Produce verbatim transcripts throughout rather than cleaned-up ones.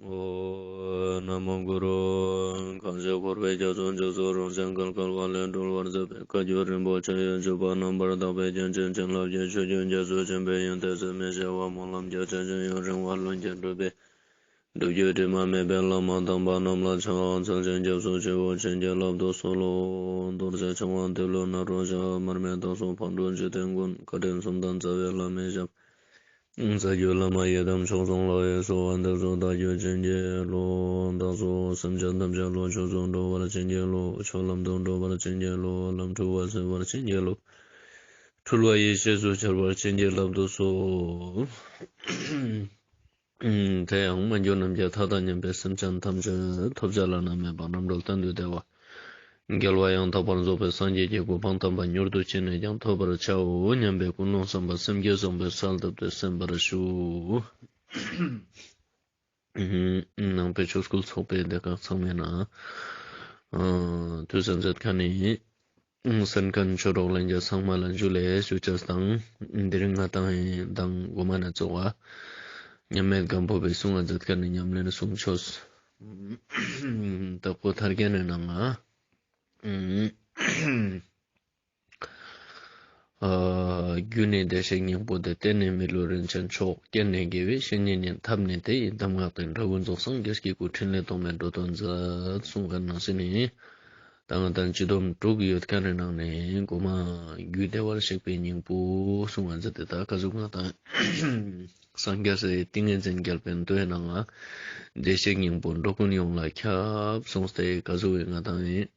ཨོཾ། ན་མོ་གུ་རུ། གང་ཞིག་འཁོར་བའི་རྒྱ་མཚོ་འཇིགས་སུ་རུང་ཞིང་བརྒལ་དཀའ་བ་ལས་སྒྲོལ་བར་མཛད་པའི་བཀའ་བརྒྱུད་རིན་པོ་ཆེ་ཡི་སྤྱོད་པ་རྣམ་པར་དག་པའི་རྒྱན་ཅན་བྱིན་རླབས་ཀྱི་ཆུ་རྒྱུན་རྒྱ་མཚོ་ཆེན་པོའི་ཡོན་ཏན་ཟད་མི་ཤེས་པ་སྨོན་ལམ་རྒྱ་ཆེན་ཞིང་ཡུན་རིང་བ་ལྷུན་གྱིས་གྲུབ་པའི་སྒྲུབ་བརྒྱུད་དྲི་མ་མེད་པའི་བླ་མ་དམ་པ་རྣམས་ལ་ཕྱག་འཚལ་ཞིང་སྐྱབས་སུ་མཆིའོ། བྱིན་གྱིས་བརླབ་ཏུ་གསོལ་ལོ། རྡོ་རྗེ་འཆང་དབང་ཏེ་ལོ་ནཱ་རོ་ཞབས། མར་མི་དྭགས་པོ་ཕག་གྲུ་འཇིག་རྟེན་མགོན། བཀའ་དྲིན་གསུམ་ལྡན་རྩ་བའི་བླ་མའི་ཞབས། རྩ་བརྒྱུད་བླ་མ་ཡི་དམ་མཆོག་གསུམ་ལ་གསོལ་བ་འདེབས་སོ། བདག་རྒྱུད་བྱིན་གྱིས་རློབས། བདག་སོགས་སེམས་ཅན་ཐམས་ཅད་བློ་ཆོས་སུ་འགྲོ་བར་བྱིན་གྱིས་རློབས། ཆོས་ལམ་དུ་འགྲོ་བར་བྱིན་གྱིས་རློབས། ལམ་འཁྲུལ་བ་སེལ་བར་བྱིན་གྱིས་རློབས། འཁྲུལ་བ་ཡེ་ཤེས་སུ་འཆར་བར་བྱིན་གྱིས་བརླབ་ཏུ་གསོལ། དེ་ཡང་མ་གྱུར་ནམ་མཁའི་མཐའ་དང་མཉམ་པའི་སེམས་ཅན་ཐམས་ཅད་ཐོབ་བྱ་བླ་ན་མེད་པ་རྣམ་གྲོལ་གཏན་དུ་བདེ་བ། རྒྱལ་བ་ཡང་དག་པར་རྫོགས་པའི་སངས་རྒྱས་ཀྱི་གོ་འཕང་དམ་པ་མྱུར་དུ་ཅི་ནས་ཀྱང་ཐོབ་པར་བྱའོ་སྙམ་པའི་ཀུན་སློང་བསམ་པ་སེམས་བསྐྱེད་བཟང་པོའི་གསལ་བཏབ་སྟེ་གསན་པར་ཞུ། ནང་པའི་ཆོས་སྐུལ་ཚོགས་པའི་སྡེ་ཁག་ཚང་མའི་ནང་དུས་གསན་མཛད་མཁན་ནི་གསན་མཁན་ཆོས་གྲོགས་ལྷན་རྒྱས་ཚང་མ་ལ་ཇུ་ལེ་ཞུ་ཅེས་དང་། དེ་རིང་ང་དང་ཡིན་དང་གོ་མ་ནས་ཚོགས་པ་མཉམ་མེད་སྒམ་པོ་པའི་གསུང་ང་མཛད་མཁན་ནི་ཉམས་ལེན་གསུང་ཆོས་དྭགས་པོ་ཐར་རྒྱན་ནི་ནང་ང་རྒྱུ་ནི་བདེ་གཤེགས་སྙིང་པོ་སྟེ། རྟེན་ནི་མི་ལུས་རིན་ཆེན་མཆོག་རྐྱེན་ནི་དགེ་བའི་བཤེས་གཉེན་ཡིན། ཐབས་ནི་དེ་ཡི་གདམས་ངག་སྟེ། འབྲས་བུ་རྫོགས་སངས་རྒྱས་ཀྱི་སྐུ། ཕྲིན་ལས་རྟོག་མེད་འགྲོ་དོན་མཛད། གསུངས་པ་ནང་བཞིན་ནི། ད་ང་དང་སྤྱི་སྡོམ་དྲུག་ཡོད་མཁན་ནི་ནང་ནས་གོ་མ་རྒྱུ་བདེ་བར་གཤེགས་པའི་སྙིང་པོ་གསུང་བ་མཛད་དེ། ད་ག་ཟུག་ང་དང་སངས་རྒྱས་སི་ཏིང་ངེ་འཛིན་རྒྱལ་པོའི་མདོའི་ནང་ང་བདེ་གཤེགས་སྙིང་པོ་འགྲོ་ཀུན་ཡོངས་ལ་ཁྱབ་གསུངས་ཏེ། ག་ཟུག་ང་དང་ཡིན་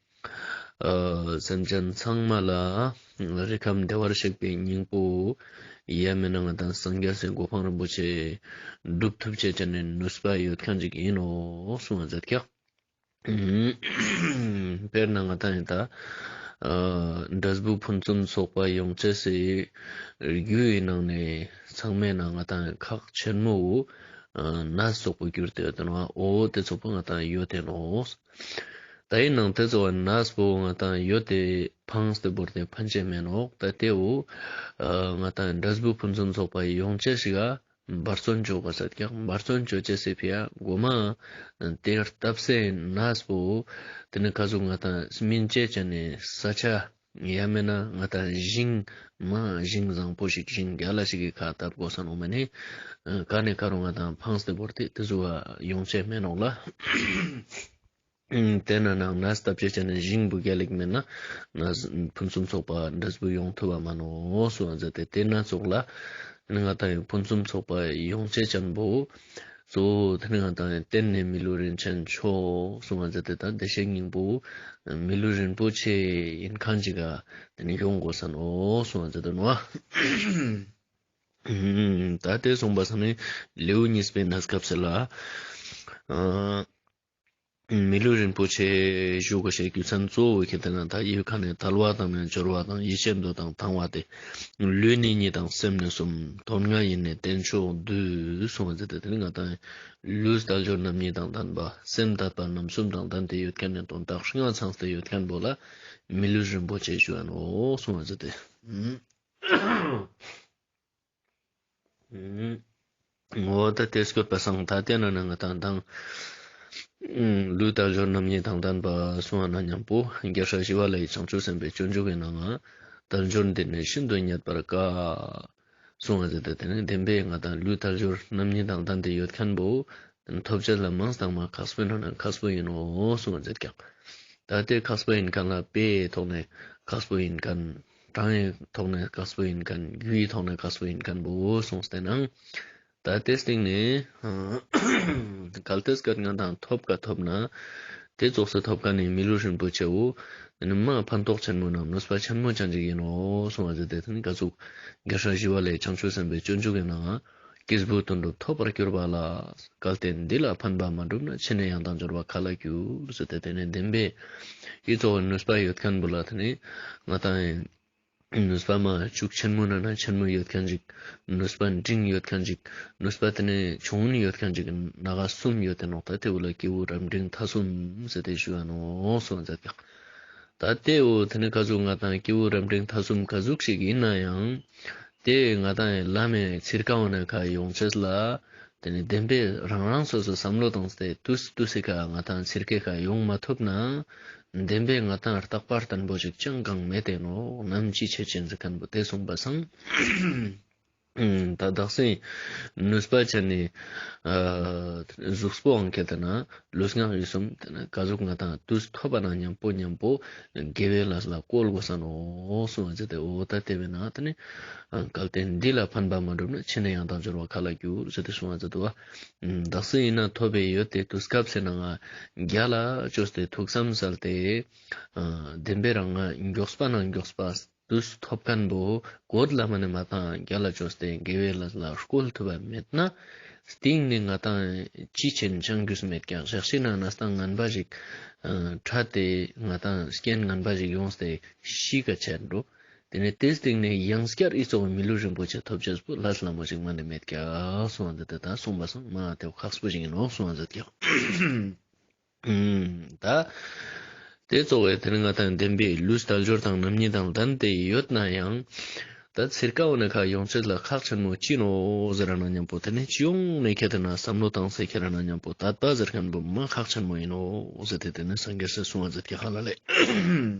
སེམས་ཅན་ཚང་མ་ལ་རིགས་ཁམས་བདེ་བར་གཤེགས་པའི་སྙིང་པོ་ཡ་མེད་ན་ང་དང་སངས་རྒྱས་སི་གོ་འཕང་རིན་པོ་ཆེ་སྒྲུབ་ཐུབ་ཅེས་ཅན་ནི་ནུས་པ་ཡོད་མཁན་ཅིག་ཡིན་ནོག་གསུང་བ་མཛད་ཀྱག་དཔེར་ན་ང་དང་ཡིན་ད་འབྲས་བུ་ཕུན་སུམ་ཚོགས་པ་ཡོང་ཅེས་སི་རྒྱུ་ཡི་ནང་ནས་ཚང་མའི་ནང་ང་དང་ཁག་ཆེན་མོ་བོ་ནས་ཚོགས་པོ་གྱུར་ཏེ་ཡོད་དེ་ནོག་འོ་དེ་ཚོགས་པོ་ང་དང་ཡོད་དེ་ནོག་ད་ཡིན་ནང་དེ་ཚོགས་པོ་ནས་པོ་ང་དང་ཡོད་དེ་ཕངས་ཏེ་བོར་ཏེ་ཕན་ཅེས་མེད་ནོག་ད་དེ་བོ་ང་དང་འབྲས་བུ་ཕུན་སུམ་ཚོགས་པ་ཡོང་ཅེས་ཤིག་ག་འབད་བརྩོན་ཅོ་གོས་ཀྱག་འབད་བརྩོན་ཅོ་ཅེས་སི་ཕི་ཡ་གོ་མ་དེ་བཏབ་སའི་ནས་པོ་དེ་ནི་ག་ཟུག་ང་དང་སྨིན་ཅེས་ཅན་ནི་ས་ཆ་ཡ་མེད་ན་ང་དང་ཞིང་མ་ཞིང་བཟང་པོ་ཞིག་ཞིང་རྒྱལ་ལ་ཞིག་གི་ཁ་བཏབ་གོས་ས་ནོག་མ་ནི་ག་ནས་ག་རུ་ང་དང་ཕངས་ཏེ་བོར་ཏེ་དེ་ཟུག་ག་ཡོང་ཅེས་མེད་ནོག་ལ། དེ་ན་ནང་ནས་བཏབ་ཅེས་ཅན་ནི་ཞིང་བུ་རྒྱལ་ལ་ཞིག་མེད་ན་ནས་ཕུན་སུམ་ཚོགས་པ་འབྲས་བུ་ཡོང་ཐུབ་བ་མ་ནོག་གསུང་བ་མཛད་དེ། དེ་ན་ཚོགས་ལ་ང་དང་ཡིན་ཕུན་སུམ་ཚོགས་པ་ཡོང་ཅེས་ཅན་བོ་གཙོ་བོ་དེ་ནི་ང་དང་ཡིན་རྟེན་ནི་མི་ལུས་རིན་ཆེན་མཆོག་གསུང་བ་མཛད་དེ། ད་བདེ་གཤེགས་སྙིང་པོ་མི་ལུས་རིན་པོ་ཆེ་ཡིན་མཁན་ཅིག་ག་དེ་ནི་ཡོང་གོས་ས་ནོག་གསུང་བ་མཛད་དེ་ནོག་ད་དེ་གསུངས་པ་སང་ནི་ལེའུ་གཉིས་པའི་གནས་སྐབས་སུ་ལ། མི་ལུས་རིན་པོ་ཆེ་ཞུ་གོས་ཤེས་རྒྱུ་མཚན་གཙོ་བོ་ཁྱེད་དེ་ན་ད་ཡུལ་ཁ་ནས་དལ་བ་དང་ནི་འབྱོར་བ་དང་ཡིད་ཆེས་འདོད་དང་དང་བ་སྟེ། ལུས་ནི་གཉིས་དང་སེམས་ནི་གསུམ། དོན་ལྔ་ཡིས་ནི་རྟེན་མཆོག་བསྡུས། གསུངས་པ་མཛད་དེ། དེ་ནི་ང་དང་ལུས་དལ་འབྱོར་རྣམ་གཉིས་དང་ལྡན་པ། སེམས་དད་པ་རྣམ་གསུམ་དང་ལྡན་ཏེ་ཡོད་མཁན་ནི་དོན་དག་ལྔ་ཚང་སྟེ་ཡོད་མཁན་བོ་ལ་མི་ལུས་རིན་པོ་ཆེ་ཞུ་འ་ནོག་གསུངས་པ་མཛད་དེ། འོ་ད་དེ་སྐོར་པ་སང་ད་དེ་ན་ན་ང་དང་དང་ལུས་དལ་འབྱོར་རྣམ་གཉིས་དང་ལྡན་པ་གསུང་བ་ན་མཉམ་པོ་རྒྱལ་སྲས་ཞི་བ་ལྷའི་བྱང་ཆུབ་སེམས་དཔའི་སྤྱོད་འཇུག་གི་ནང་ང་དལ་འབྱོར་འདི་ནི་ཤིན་ཏུ་རྙེད་པར་དཀའ་གསུང་བ་མཛད་དེ། དེ་ནི་བདེན་པའི་ང་དང་ལུས་དལ་འབྱོར་རྣམ་གཉིས་དང་ལྡན་ཏེ་ཡོད་མཁན་བོ་ཐོབ་བྱ་ལ་མང་དང་མ་ཁག་པོའི་ནང་ན་ཁག་པོ་ཡིན་ནོག་གསུང་བ་མཛད་ཀྱག་ད་དེ་ཁག་པོ་ཡིན་མཁན་ལ་དཔེའི་ཐོག་ནས་ཁག་པོ་ཡིན་མཁན། གྲངས་ཀྱི་ཐོག་ནས་ཁག་པོ་ཡིན་མཁན། རྒྱུ་ཡི་ཐོག་ནས་ཁག་པོ་ཡིན་མཁན་བོ་གསུངས་ཏེ་ནང་། ད་དེ་སྟེང་ནས་གལ་ཏེ་སྐད་ང་དང་ཐོབ་ཀ་ཐོབ་ན། དེ་ཙོགས་སུ་ཐོབ་མཁན་ནི་མི་ལུས་རིན་པོ་ཆེ་བོ་དེ་ནི་མ་ཕན་ཐོགས་ཆེན་མོ་ནང་ནུས་པ་ཆེན་མོ་ཅན་ཅིག་ཡིན་ནོག་གསུང་བ་མཛད་དེ། དེ་ནི་ག་ཟུག་རྒྱལ་སྲས་ཞི་བ་ལྷའི་བྱང་ཆུབ་སེམས་དཔའི་སྤྱོད་འཇུག་གི་ནང་ང་། སྐྱེས་བུ་དོན་གྲུབ་ཐོབ་པར་གྱུར་པ་ལ། གལ་ཏེ་འདི་ལ་ཕན་པ་མ་བསྒྲུབས་ན། ཕྱི་ནས་ཡང་དག་འབྱོར་བ་ག་ལ་འགྱུར། ཟེར་ཏེ་དེ་ནི་བདེན་པའི་ཡིད་ཚོགས་ནུས་པ་ཡོད་མཁན་བོ་ལ་དེ་ནི་ང་དང་ནུས་པ་མ་ཤུགས་ཆེན་མོ་ན་ན་ཆེན་མོ་ཡོད་མཁན་ཅིག་ནུས་པ་འབྲིང་ཡོད་མཁན་ཅིག་ནུས་པ་དེ་ནི་ཆུང་ངུ་ཡོད་མཁན་ཅིག་ན་ག་གསུམ་ཡོད་དེ་ནོག་ད་དེ་བོ་ལ་སྐྱེས་བུ་རབ་འབྲིང་ཐ་གསུམ་ཟེར་ཏེ་ཞུ་འ་ནོག་གསུང་བ་མཛད་ཀྱག་ད་དེ་བོ་དེ་ནི་ག་ཟུག་ང་དང་སྐྱེས་བུ་རབ་འབྲིང་ཐ་གསུམ་ག་ཟུག་ཞིག་ཡིན་ན་ཡང་། དེ་ང་དང་ཡི་བླ་མའི་ཚིར་ཀ་འོ་ན་ཁ་ཡོང་ཅེས་ལ་ དེ་ནས་བདེན་པའི་རང་རང་སོ་སོ་བསམ་བློ་བཏང་སྟེ་དུས་དུས་སི་ཁ་ང་ཏང་ཚིར་ཁའི་ཁ་ཡོང་མ་ཐུབ་ན་བདེན་པའི་ང་ཏང་རྟག་པ་བརྟན་པོ་ཞིག་ཅང་གང་མེད་དེ་ནོག། ནམ་ཅི་ཆེ་ཆེན་ཟེར་མཁན་པོ་དེ་གསུངས་པ་སང་། ད་དག་སེ་ནུས་པ་ཆ་ནས་ཨ་གཟུགས་པོའང་ཁྱེར་ཏེ་ན་ལུས་ངག་ཡིད་གསུམ་དེ་ན་ག་ཟུག་ང་ཏང་དུས་ཐོབ་པ་ན་མཉམ་པོ་མཉམ་པོ་དགེ་བའི་ལས་ལ་བཀོལ་དགོས་ས་ནོག་གསུངས་པ་ཟེར་ཏེ། འོ་ད་དེ་བས་ན་དེ་ནི་གལ་ཏེ་འདི་ལ་ཕན་པ་མ་བསྒྲུབས་ན་ཕྱི་ནས་ཡང་དག་འབྱོར་བ་ག་ལ་འགྱུར་ཟེར་ཏེ་གསུངས་པ་ཟེར་ཏེ་བ། དག་སེ་ཡིན་ན་ཐོབ་པའི་ཡོད་དེ་དུས་སྐབས་སེ་ན་ང་རྒྱལ་ལ་བཅོས་ཏེ་ཐུགས་བསམ་གསལ་ཏེ་ཨ་བདེན་པའི་རང་ང་མགྱོགས་པ་ན་མགྱོགས་པ་དུས་ཐོབ་མཁན་པོ་གོད་ལ་མ་ནེ་མ་ཏང་རྒྱལ་ལ་བཅོས་ཏེ་དགེ་བའི་ལས་ལ་བཀོལ་ཐུབ་པ་མེད་ན་སྟིང་ནེ་ང་ཏང་ཅི་ཆེན་ཅང་རྒྱུས་མེད་ཀྱག། ཞག་ཤིག་ན་གནས་སྟངས་ངན་པ་ཞིག་ཨ་འཕྲད་དེ་ང་ཏང་རྐྱེན་ངན་པ་ཞིག་ཡོངས་ཏེ་ཤི་ཀ་ཆེན་འགྲོ། དེ་ནེ་དེ་སྟིང་ནེ་ཡང་སྐྱར་ཨི་ཙོགས་མི་ལུས་རིན་པོ་ཆེ་ཐོབ་ཅེས་པོ་ལས་སླ་མོ་ཞིག་མ་ནེ་མེད་ཀྱག་གསུངས་པ་འདི་ད་གསུངས་པ་སང་མ་དེ་ཁག་པོ་ཞིག་ཡིན་ནོག་གསུངས་པ་མཛད་ཀྱག། ཨུམ། ད་དེ་ཙོགས་པའི་དེ་ནི་ང་ཏང་བདེན་པའི་ལུས་དལ་འབྱོར་དང་རྣམ་གཉིས་དང་ལྡན་ཏེ་ཡོད་ན་ཡང་ད་ཚིར་ཀ་འོ་ནེ་ཁ་ཡོང་ཅེས་ལ་ཁག་ཆེན་མོ་ཅི་ནོག་ཟེར་ན་མཉམ་པོ་དེ་ནི་ཅི་ཡོང་ནེ་ཁྱེར་ཏེ་ན་བསམ་བློ་བཏང་སྟེ་ཁྱེར་ན་མཉམ་པོ་དད་པ་ཟེར་མཁན་པོ་མ་ཁག་ཆེན་མོ་ཡིན་ནོག་ཟེར་ཏེ་དེ་ནི་སངས་རྒྱས་སི་གསུངས་པ་མཛད་ཀྱག་ཧ་ལ་ལེ།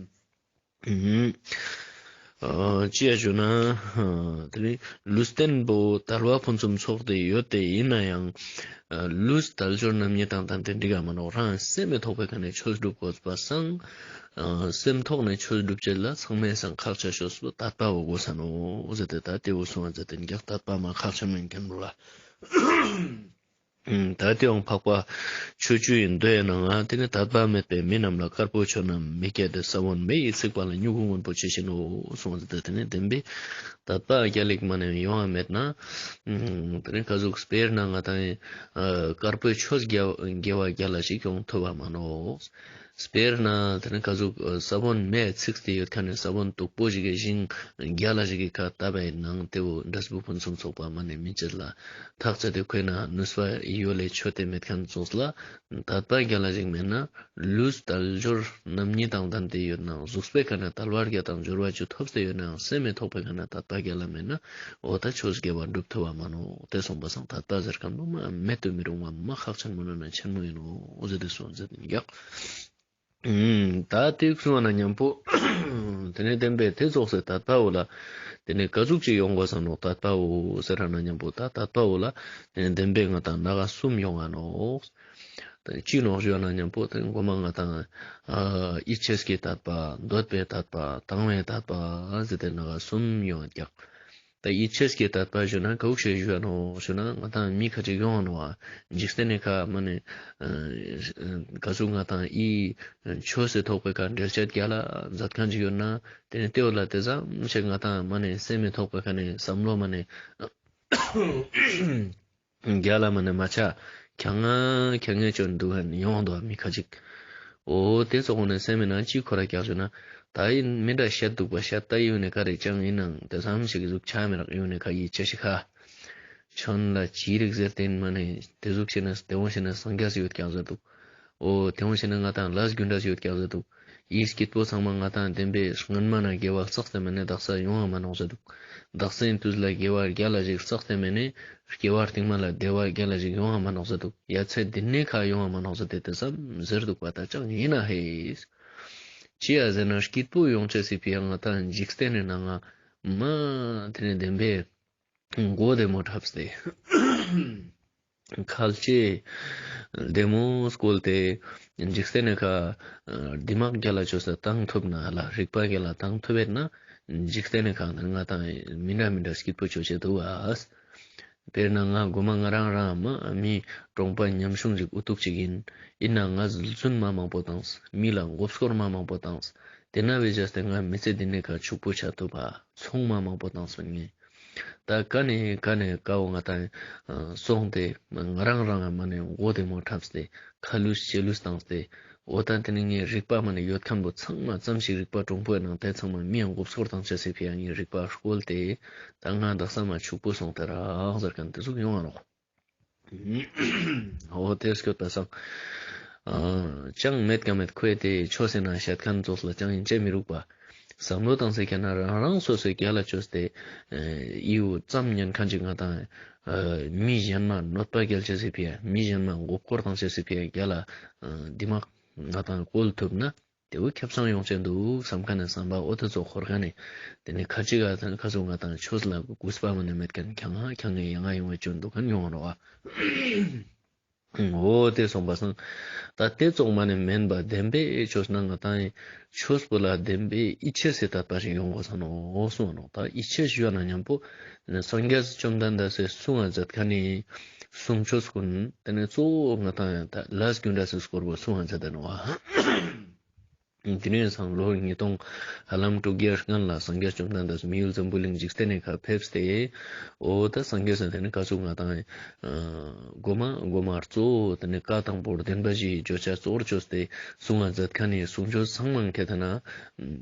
ཨུམ། ཨ་ཅི་ཡ་ཞུ་ན་ཨ་དེ་ནི་ལུས་རྟེན་པོ་དལ་བ་ཕུན་སུམ་ཚོགས་ཏེ་ཡོད་དེ་ཡིན་ན་ཡང་ཨ་ལུས་དལ་འབྱོར་རྣམ་གཉིས་དང་ལྡན་ཏེ་འགྲིག་ག་མ་ནོག། རང་སེམས་མི་ཐོག་པའི་ཁ་ནེ་ཆོས་སྒྲུབ་དགོས་པ་སང་ཨ་སེམས་ཐོག་ནེ་ཆོས་སྒྲུབ་ཅེས་ལ་ཚང་མའི་སང་ཁག་ཆེ་ཤོས་པོ་དད་པ་བོ་དགོས་ས་ནོག་ཟེར་ཏེ་ད་དེ་བོ་གསུངས་པ་མཛད་དེ་ཀྱག། དད་པ་མ་ཁག་ཆེན་མོ་ཡིན་མཁན་པོ་ལ། ཨུམ། ད་དེའང་འཕགས་པ་ཆོས་བཅུའི་མདོའི་ནང་ང་དེ་ནི་དད་པ་མེད་པའི་མི་རྣམས་ལ་དཀར་པོའི་ཆོས་རྣམས་མི་སྐྱེད་དེ། ས་བོན་མེ་ཡིས་ཚིག་པ་ལ་མྱུ་གུ་སྔོན་པོ་ཇི་བཞིན་ནོ་གསུངས་ཏེ། དེ་ནི་བདེན་པའི་དད་པ་རྒྱལ་ལ་ཞིག་མ་ནེ་ཡོང་བ་མེད་ན་ཨུམ་དེ་ནི་ག་ཟུག་དཔེར་ན་ང་ཏང་ཨ་དཀར་པོའི་ཆོས་དགེ་བ་དགེ་བ་རྒྱལ་ལ་ཞིག་ཡོང་ཐུབ་བ་མ་ནོག། དཔེར་ན་དེ་ནི་ག་ཟུག་ས་བོན་མེ་ཚིག་སྟེ་ཡོད་མཁན་ནི་ས་བོན་སྟུག་པོ་ཞིག་གི་ཞིང་རྒྱལ་ལ་ཞིག་གི་ཁ་བཏབ་པའི་ནང་དེ་བོ་འབྲས་བུ་ཕུན་སུམ་ཚོགས་པ་མ་ནེ་མི་ཆེད་ལ་ཐག་ཆད་དེ་ཁོ་ན་ནུས་པ་ཡོད་ལེ་ཆོད་དེ་མེད་མཁན་ཙོགས་ལ་དད་པ་རྒྱལ་ལ་ཞིག་མེད་ན་ལུས་དལ་འབྱོར་རྣམ་གཉིས་དང་ལྡན་ཏེ་ཡོད་ནའང་གཟུགས་པོའི་ཁ་ནེ་དལ་བ་བརྒྱད་དང་འབྱོར་བ་བཅུ་ཐོབ་སྟེ་ཡོད་ནའང་སེམས་མི་ཐོག་པའི་ཁ་ནེ་དད་པ་རྒྱལ་ལ་མེད་ན་འོ་ད་ཆོས་དགེ་བ་འགྲུབ་ཐུབ་བ་མ་ནོག། དེ་གསུངས་པ་སང་དད་པ་ཟེར་མཁན་པོ་མ་མེད་དུ་མི་རུང་བ་མ་ཁག་ཆེན་མོ་ནང་ནེ་ཆེན་མོ་ཡིན་ནོག་ཟེར་ཏེ་གསུངས་ཟེར་ཏེ་ཡོད། ཨུམ། ད་དེ་གསུངས་པ་ན་མཉམ་པོ་དེ་ནི་བདེན་པའི་དེ་ཙོགས་སེ་དད་པ་བོ་ལ་དེ་ནི་ག་ཟུག་ཅིག་ཡོང་དགོས་ས་ནོག། དད་པ་བོ་ཟེར་ན་མཉམ་པོ་ད་དད་པ་བོ་ལ་དེ་ནི་བདེན་པའི་ང་ཏང་ན་ག་གསུམ་ཡོང་ང་ནོག། དེ་ནི་ཅི་ནོག་ཞུ་ན་མཉམ་པོ་དེ་ནི་གོ་མ་ང་ཏང་ཨ་ཡིད་ཆེས་ཀྱི་དད་པ། འདོད་པའི་དད་པ། དང་བའི་དད་པ་ཟེར་ཏེ་ན་ག་གསུམ་ཡོང་ཀྱག། ད་ཡིད་ཆེས་ཀྱི་དད་པ་ཞུ་ན་ག་ཟུག་ཞིག་ཞུ་ནོག་ཞུ་ན་ང་ཏང་མི་ཁ་ཅིག་ཡོང་ནོག་པ། འཇིག་རྟེན་ནི་ཁ་མ་ནེ་ཨ་ག་ཟུག་ང་ཏང་ཨི་ཆོས་སི་ཐོག་པའི་ཁ་འགྲེལ་བཤད་རྒྱག་ལ་མཛད་མཁན་ཅིག་ཡོད་ན་དེ་ནི་དེ་བོ་ལ་དེ་ཙམ་ཞིག་ང་ཏང་མ་ནེ་སེམས་མི་ཐོག་པའི་ཁ་ནེ་བསམ་བློ་མ་ནེ་རྒྱལ་ལ་མ་ནེ་མ་ཆ་ཁྱང་ང་ཁྱང་ངེ་ཅོ་འདུག་ཁན་ཡོང་འདུག་པ་མི་ཁ་ཅིག། འོ་དེ་ཙོགས་ནེ་སེམས་མི་ནང་ཅི་ཁོ་ར་རྒྱག་ཞུ་ན་ད་ཡིན་མི་འདྲ་བཤད་འདུག་པ། བཤད་ད་ཡིན་ནེ་ག་རེ་ཅང་ཡིན་ནང་དེ་ཙམ་ཞིག་གཟུགས་ཆ་མི་རག་ཡིན་ནེ་ཁ་ཡིད་ཆེས་ཤིག་ཁ་ཆོན་ལ་ཅི་རིག་ཟེར་ཏེ་མ་ནེ་དེ་ཟུག་ཤེས་ན་དེ་བོ་ཤེས་ན་སངས་རྒྱས་ཡོད་ཀྱག་ཟེར་འདུག། འོ་དེ་བོ་ཤེས་ན་ང་ཏང་ལས་རྒྱུ་འབྲས་ཡོད་ཀྱག་ཟེར་འདུག། ཡིད་སྐྱིད་པོ་ཚང་མ་ང་ཏང་བདེན་པའི་སྔོན་མ་ན་དགེ་བ་བསགས་ཏེ་མ་ནེ་དག་ས་ཡོང་བ་མ་ནོག་ཟེར་འདུག། དག་སའི་དུས་ལ་དགེ་བ་རྒྱལ་ལ་ཞིག་བསགས་ཏེ་མ་ནེ་སྐྱེ་བ་རྟིང་མ་ལ་བདེ་བ་རྒྱལ་ལ་ཞིག་ཡོང་བ་མ་ནོག་ཟེར་འདུག། ཡ་ཚེ་འདི་ནེ་ཁ་ཡོང་བ་མ་ནོག་ཟེར་ཏེ་དེ་ཙམ་ཟེར་འདུག་པ། ད་ཅང་ཡིན་ན་ཧེ། ཅི་ཡ་ཟེར་ན་སྐྱིད་པོ་ཡོང་ཅེས་སི་ཕི་ཡ་ང་ཏང་འཇིག་རྟེན་ནི་ནང་ང་མ་དེ་ནི་བདེན་པའི་མགོ་བདེ་མོ་འཁྲབ་སྟེ། ཁ་ལྕེ་བདེ་མོ་བསྐོལ་ཏེ་འཇིག་རྟེན་ནི་ཁ་དེ་མག་རྒྱལ་ལ་ཅོས་ཏེ་བཏང་ཐུབ་ན་ལ་རིག་པ་རྒྱལ་ལ་བཏང་ཐུབ་ཡོད་ན་འཇིག་རྟེན་ནི་ཁ་ང་ཏང་མི་འདྲ་མི་འདྲ་སྐྱིད་པོ་ཅོ་ཅེས་འདུག་པ། དཔེར་ན་ང་གོ་མ་ང་རང་རང་མ་མི་གྲོང་པ་ཉམ་ཆུང་ཅིག་འུ་ཐུག་ཅིག་ཡིན། ཡིན་ན་ང་རྫུན་མ་མང་པོ་བཏངས། མི་ལ་མགོ་སྐོར་མ་མང་པོ་བཏངས། དེ་ན་བའི་བྱས་ཏེ་ང་མི་ཚེ་འདི་ནེ་ཁ་ཕྱུག་པོ་ཆ་ཐུབ་པ། ཚོང་མ་མང་པོ་བཏངས་པ་ངས། ད་ཀ་ནེ་ཀ་ནེ་ཀ་བོ་ང་ཏང་སོང་སྟེ་ང་རང་རང་མ་ནེ་མགོ་བདེ་མོ་འཁྲབ་སྟེ་ཁ་ལུས་ལྕེ་ལུས་བཏང་སྟེ་འོ་ད་དེ་ནི་ངའི་རིག་པ་མ་ནེ་ཡོད་མཁན་པོ་ཚང་མ་ཙམ་ཞིག་རིག་པ་གྲུང་པོའི་ནང་དེ་ཚང་མ་མི་ཡང་མགོ་སྐོར་བཏང་ཅེས་སི་ཕི་ཡ་ངའི་རིག་པ་བསྐོལ་ཏེ་ད་ང་དག་ས་མ་ཕྱུག་པོ་སོང་སྟེ་རག་ཟེར་མཁན་དེ་ཟུག་ཡོང་ང་ནོག། འོ་དེ་སྐྱོད་པ་སང་ཨ་ཅང་མེད་ཀ་མེད་ཁོས་དེ་ཆོས་ཟེར་ན་བཤད་མཁན་ཙོགས་ལ་ཅང་ཡིན་ཅེས་མི་རུག་པ། བསམ་བློ་བཏང་སྟེ་ཁྱེར་ན་རང་རང་སོ་སོའི་རྒྱལ་ལ་ཅོས་ཏེ་ཨེ་ཡིའུ་ཙམ་ཉན་མཁན་ཅིག་ང་ཏང་ ཨ་མི་གཞན་མ་གནོད་པ་སྐྱལ་ཅེས་སི་ཕི་ཡ་མི་གཞན་མ་མགོ་སྐོར་བཏང་ཅེས་སི་ཕི་ཡ་རྒྱ་ལ་ཨ་འདི་མ་ང་དང་བཀོལ་ཐུབ་ན་དེ་བོ་ཁེ་བཟང་ཡོང་ཅེས་འདུག་བསམ་ཁན་ནི་བསམ་པ་འོ་དེ་ཙོགས་འཁོར་ཁན་ནི་དེ་ནི་ཁ་ཅིག་ག་ཁ་ཙོགས་ང་དང་ཆོས་ལ་གུས་པ་མ་ནེ་མེད་ཁན་ཁྱང་ང་ཁྱང་ངེ་ཡང་ང་ཡོང་བའི་སྐྱོན་འདུག་ཁན་ཡོང་རོག་ཨ། འོ་དེ་སོང་པ་སང་ད་དེ་ཙོགས་མ་ནེ་མེན་པ་བདེན་པའི་ཆོས་ན་ང་དང་ཆོས་པོ་ལ་བདེན་པའི་ཡིད་ཆེས་སི་དད་པ་ཞིག་ཡོང་དགོས་ས་ནོག་གསུངས་ནོག་ད་ཡིད་ཆེས་ཞུ་བ་ན་མཉམ་པོ་སངས་རྒྱས་བཅོམ་ལྡན་འདས་སི་གསུང་བ་མཛད་ཁན་ནི་གསུང་ཆོས་ཀུན་དེ་ནི་གཙོ་བོ་ང་དང་ད་ལས་རྒྱུ་འབྲས་སི་སྐོར་བོ་གསུང་བ་མཛད་དེ་ནོག་བ། དེ་ནས་སང་ལོ་ཉིས་སྟོང་ཧ་ལམ་དྲུག་བརྒྱའི་སྔན་ལ་སངས་རྒྱས་བཅོམ་ལྡན་འདས་མི་ཡུལ་འཛམ་བུ་གླིང་འཇིག་རྟེན་ནི་ཁ་ཕེབས་ཏེ། འོ་ད་སངས་རྒྱས་ཟེར་དེ་ནི་ཀ་ཟུག་ང་དང་ཨ་གོ་མ་གོ་མ་གཙོ་བོ་དེ་ནི་བཀའ་དང་པོ་བདེན་པ་བཞིའི་བརྗོད་བྱ་གཙོ་བོར་བཅོས་ཏེ་གསུང་ང་མཛད་ཁན་ནི་གསུང་ཆོས་ཚང་མ་ཁྱེད་ད་ན་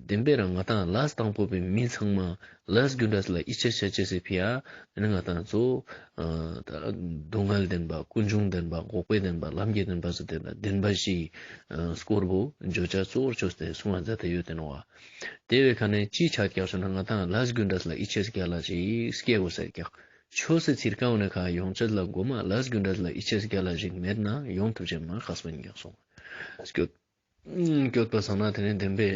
བདེན་པའི་རང་ང་དང་ལས་དང་པོ་པའི་མི་ཚང་མ་ལས་རྒྱུ་འབྲས་ལ་ཡིད་ཆེས་བྱ་ཅེས་སི་ཕི་ཡ་དེ་ནི་ང་དང་གཙོ་བོ་ཨ་ད་སྡུག་བསྔལ་བདེན་པ་ཀུན་འབྱུང་བདེན་པ་འགོག་པའི་བདེན་པ་ལམ་གྱི་བདེན་པ་ཟེར་དེ་ལ་བདེན་པ་བཞིའི་ཨ་སྐོར་བོ་བརྗོད་བྱ་གཙོ་བོར་བཅོས་ཏེ་གསུང་བ་མཛད་དེ་ཡོད་དེ་ནོག་བ། དེ་བའི་ཁ་ནས་ཅི་ཆ་ཀྱག་ཟེར་ན་ང་དང་ལས་རྒྱུ་འབྲས་ལ་ཡིད་ཆེས་རྒྱ་ལ་ཞིག་སྐྱེ་དགོས་ཟེར་ཀྱག་ཆོས་སི་ཚིར་ཀ་འོ་ནས་ཁ་ཡོང་ཆེད་ལ་གོ་མ་ལས་རྒྱུ་འབྲས་ལ་ཡིད་ཆེས་རྒྱ་ལ་ཞིག་མེད་ན་ཡོང་ཐུབ་ཅེས་མ་ཁག་སྤེན་ཀྱག་སོང་། སྐྱོད་སྐྱོད་པ་སང་ན་དེ་ནས་བདེན་པའི་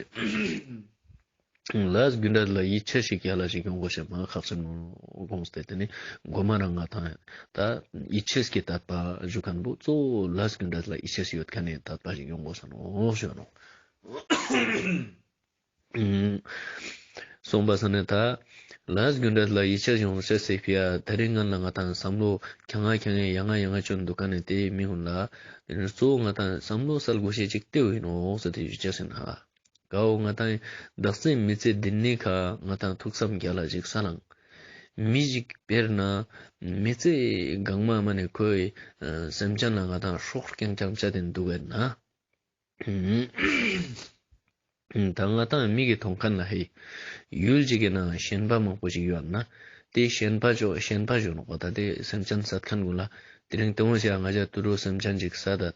ལས་རྒྱུ་འབྲས་ལ་ཡིད་ཆེས་ཤིག་རྒྱ་ལ་ཞིག་ཡོང་དགོས་ཤེས་མ་ཁག་ཆེན་མོ་དགོངས་ཏེ་དེ་ནི་གོ་མ་རང་ང་དང་ད་ཡིད་ཆེས་ཀྱི་དད་པ་ཞུ་ཁན་བོ་གཙོ་བོ་ལས་རྒྱུ་འབྲས་ལ་ཡིད་ཆེས་ཡོད་ཁན་ནི་དད་པ་ཞིག་ཡོང་དགོས་ས་ནོག་ཞུ་ནོག་སོང་པ་ས་ནས་ད་ལས་རྒྱུ་འབྲས་ལ་ཡིད་ཆེས་ཡོང་ཤེས་སི་ཕི་ཡ་དེ་རིང་ང་ལ་ང་དང་བསམ་བློ་ཁྱང་ང་ཁྱང་ངེ་ཡང་ང་ཡང་ང་སྐྱོན་འདུག་ཁན་ནི་དེའི་མི་ཀུན་ལ་གཙོ་བོ་ང་དང་བསམ་བློ་སལ་དགོས་ཤེས་ཅིག་དེ་བོ་ཡིན་ནོག་ཟེར་ཏེ་ཞུ་ཅེས་ཡིན་ཧ། ཀ་བོ་ང་དང་བདག་འཛིན་མི་ཚེ་འདི་ནི་ཁ་ང་དང་ཐུགས་བསམ་རྒྱ་ལ་ཞིག་ས་ལང་། མི་ཞིག་དཔེར་ན་མི་ཚེ་གང་མ་མ་ནེ་ཁོའི་ཨ་སེམས་ཅན་ལ་ང་དང་སྲོག་རྐྱང་རྐྱང་བཅད་དེ་འདུག་གས་ན། ད་ང་དང་མིག་གི་མཐོང་ཁན་ལ་ཧེ། ཡུལ་ཅིག་གི་ནང་ཞེན་པ་མང་པོ་ཞིག་ཡོད་ན། དེ་ཞེན་པ་ཅོ་ཞེན་པ་ཞོ་ནོག་པ་ད་དེ་སེམས་ཅན་སད་ཁན་ཀུན་ལ། དེ་རིང་དེ་བོ་ཞིག་ང་ཅག་དུད་འགྲོ་སེམས་ཅན་ཅིག་སད་ད།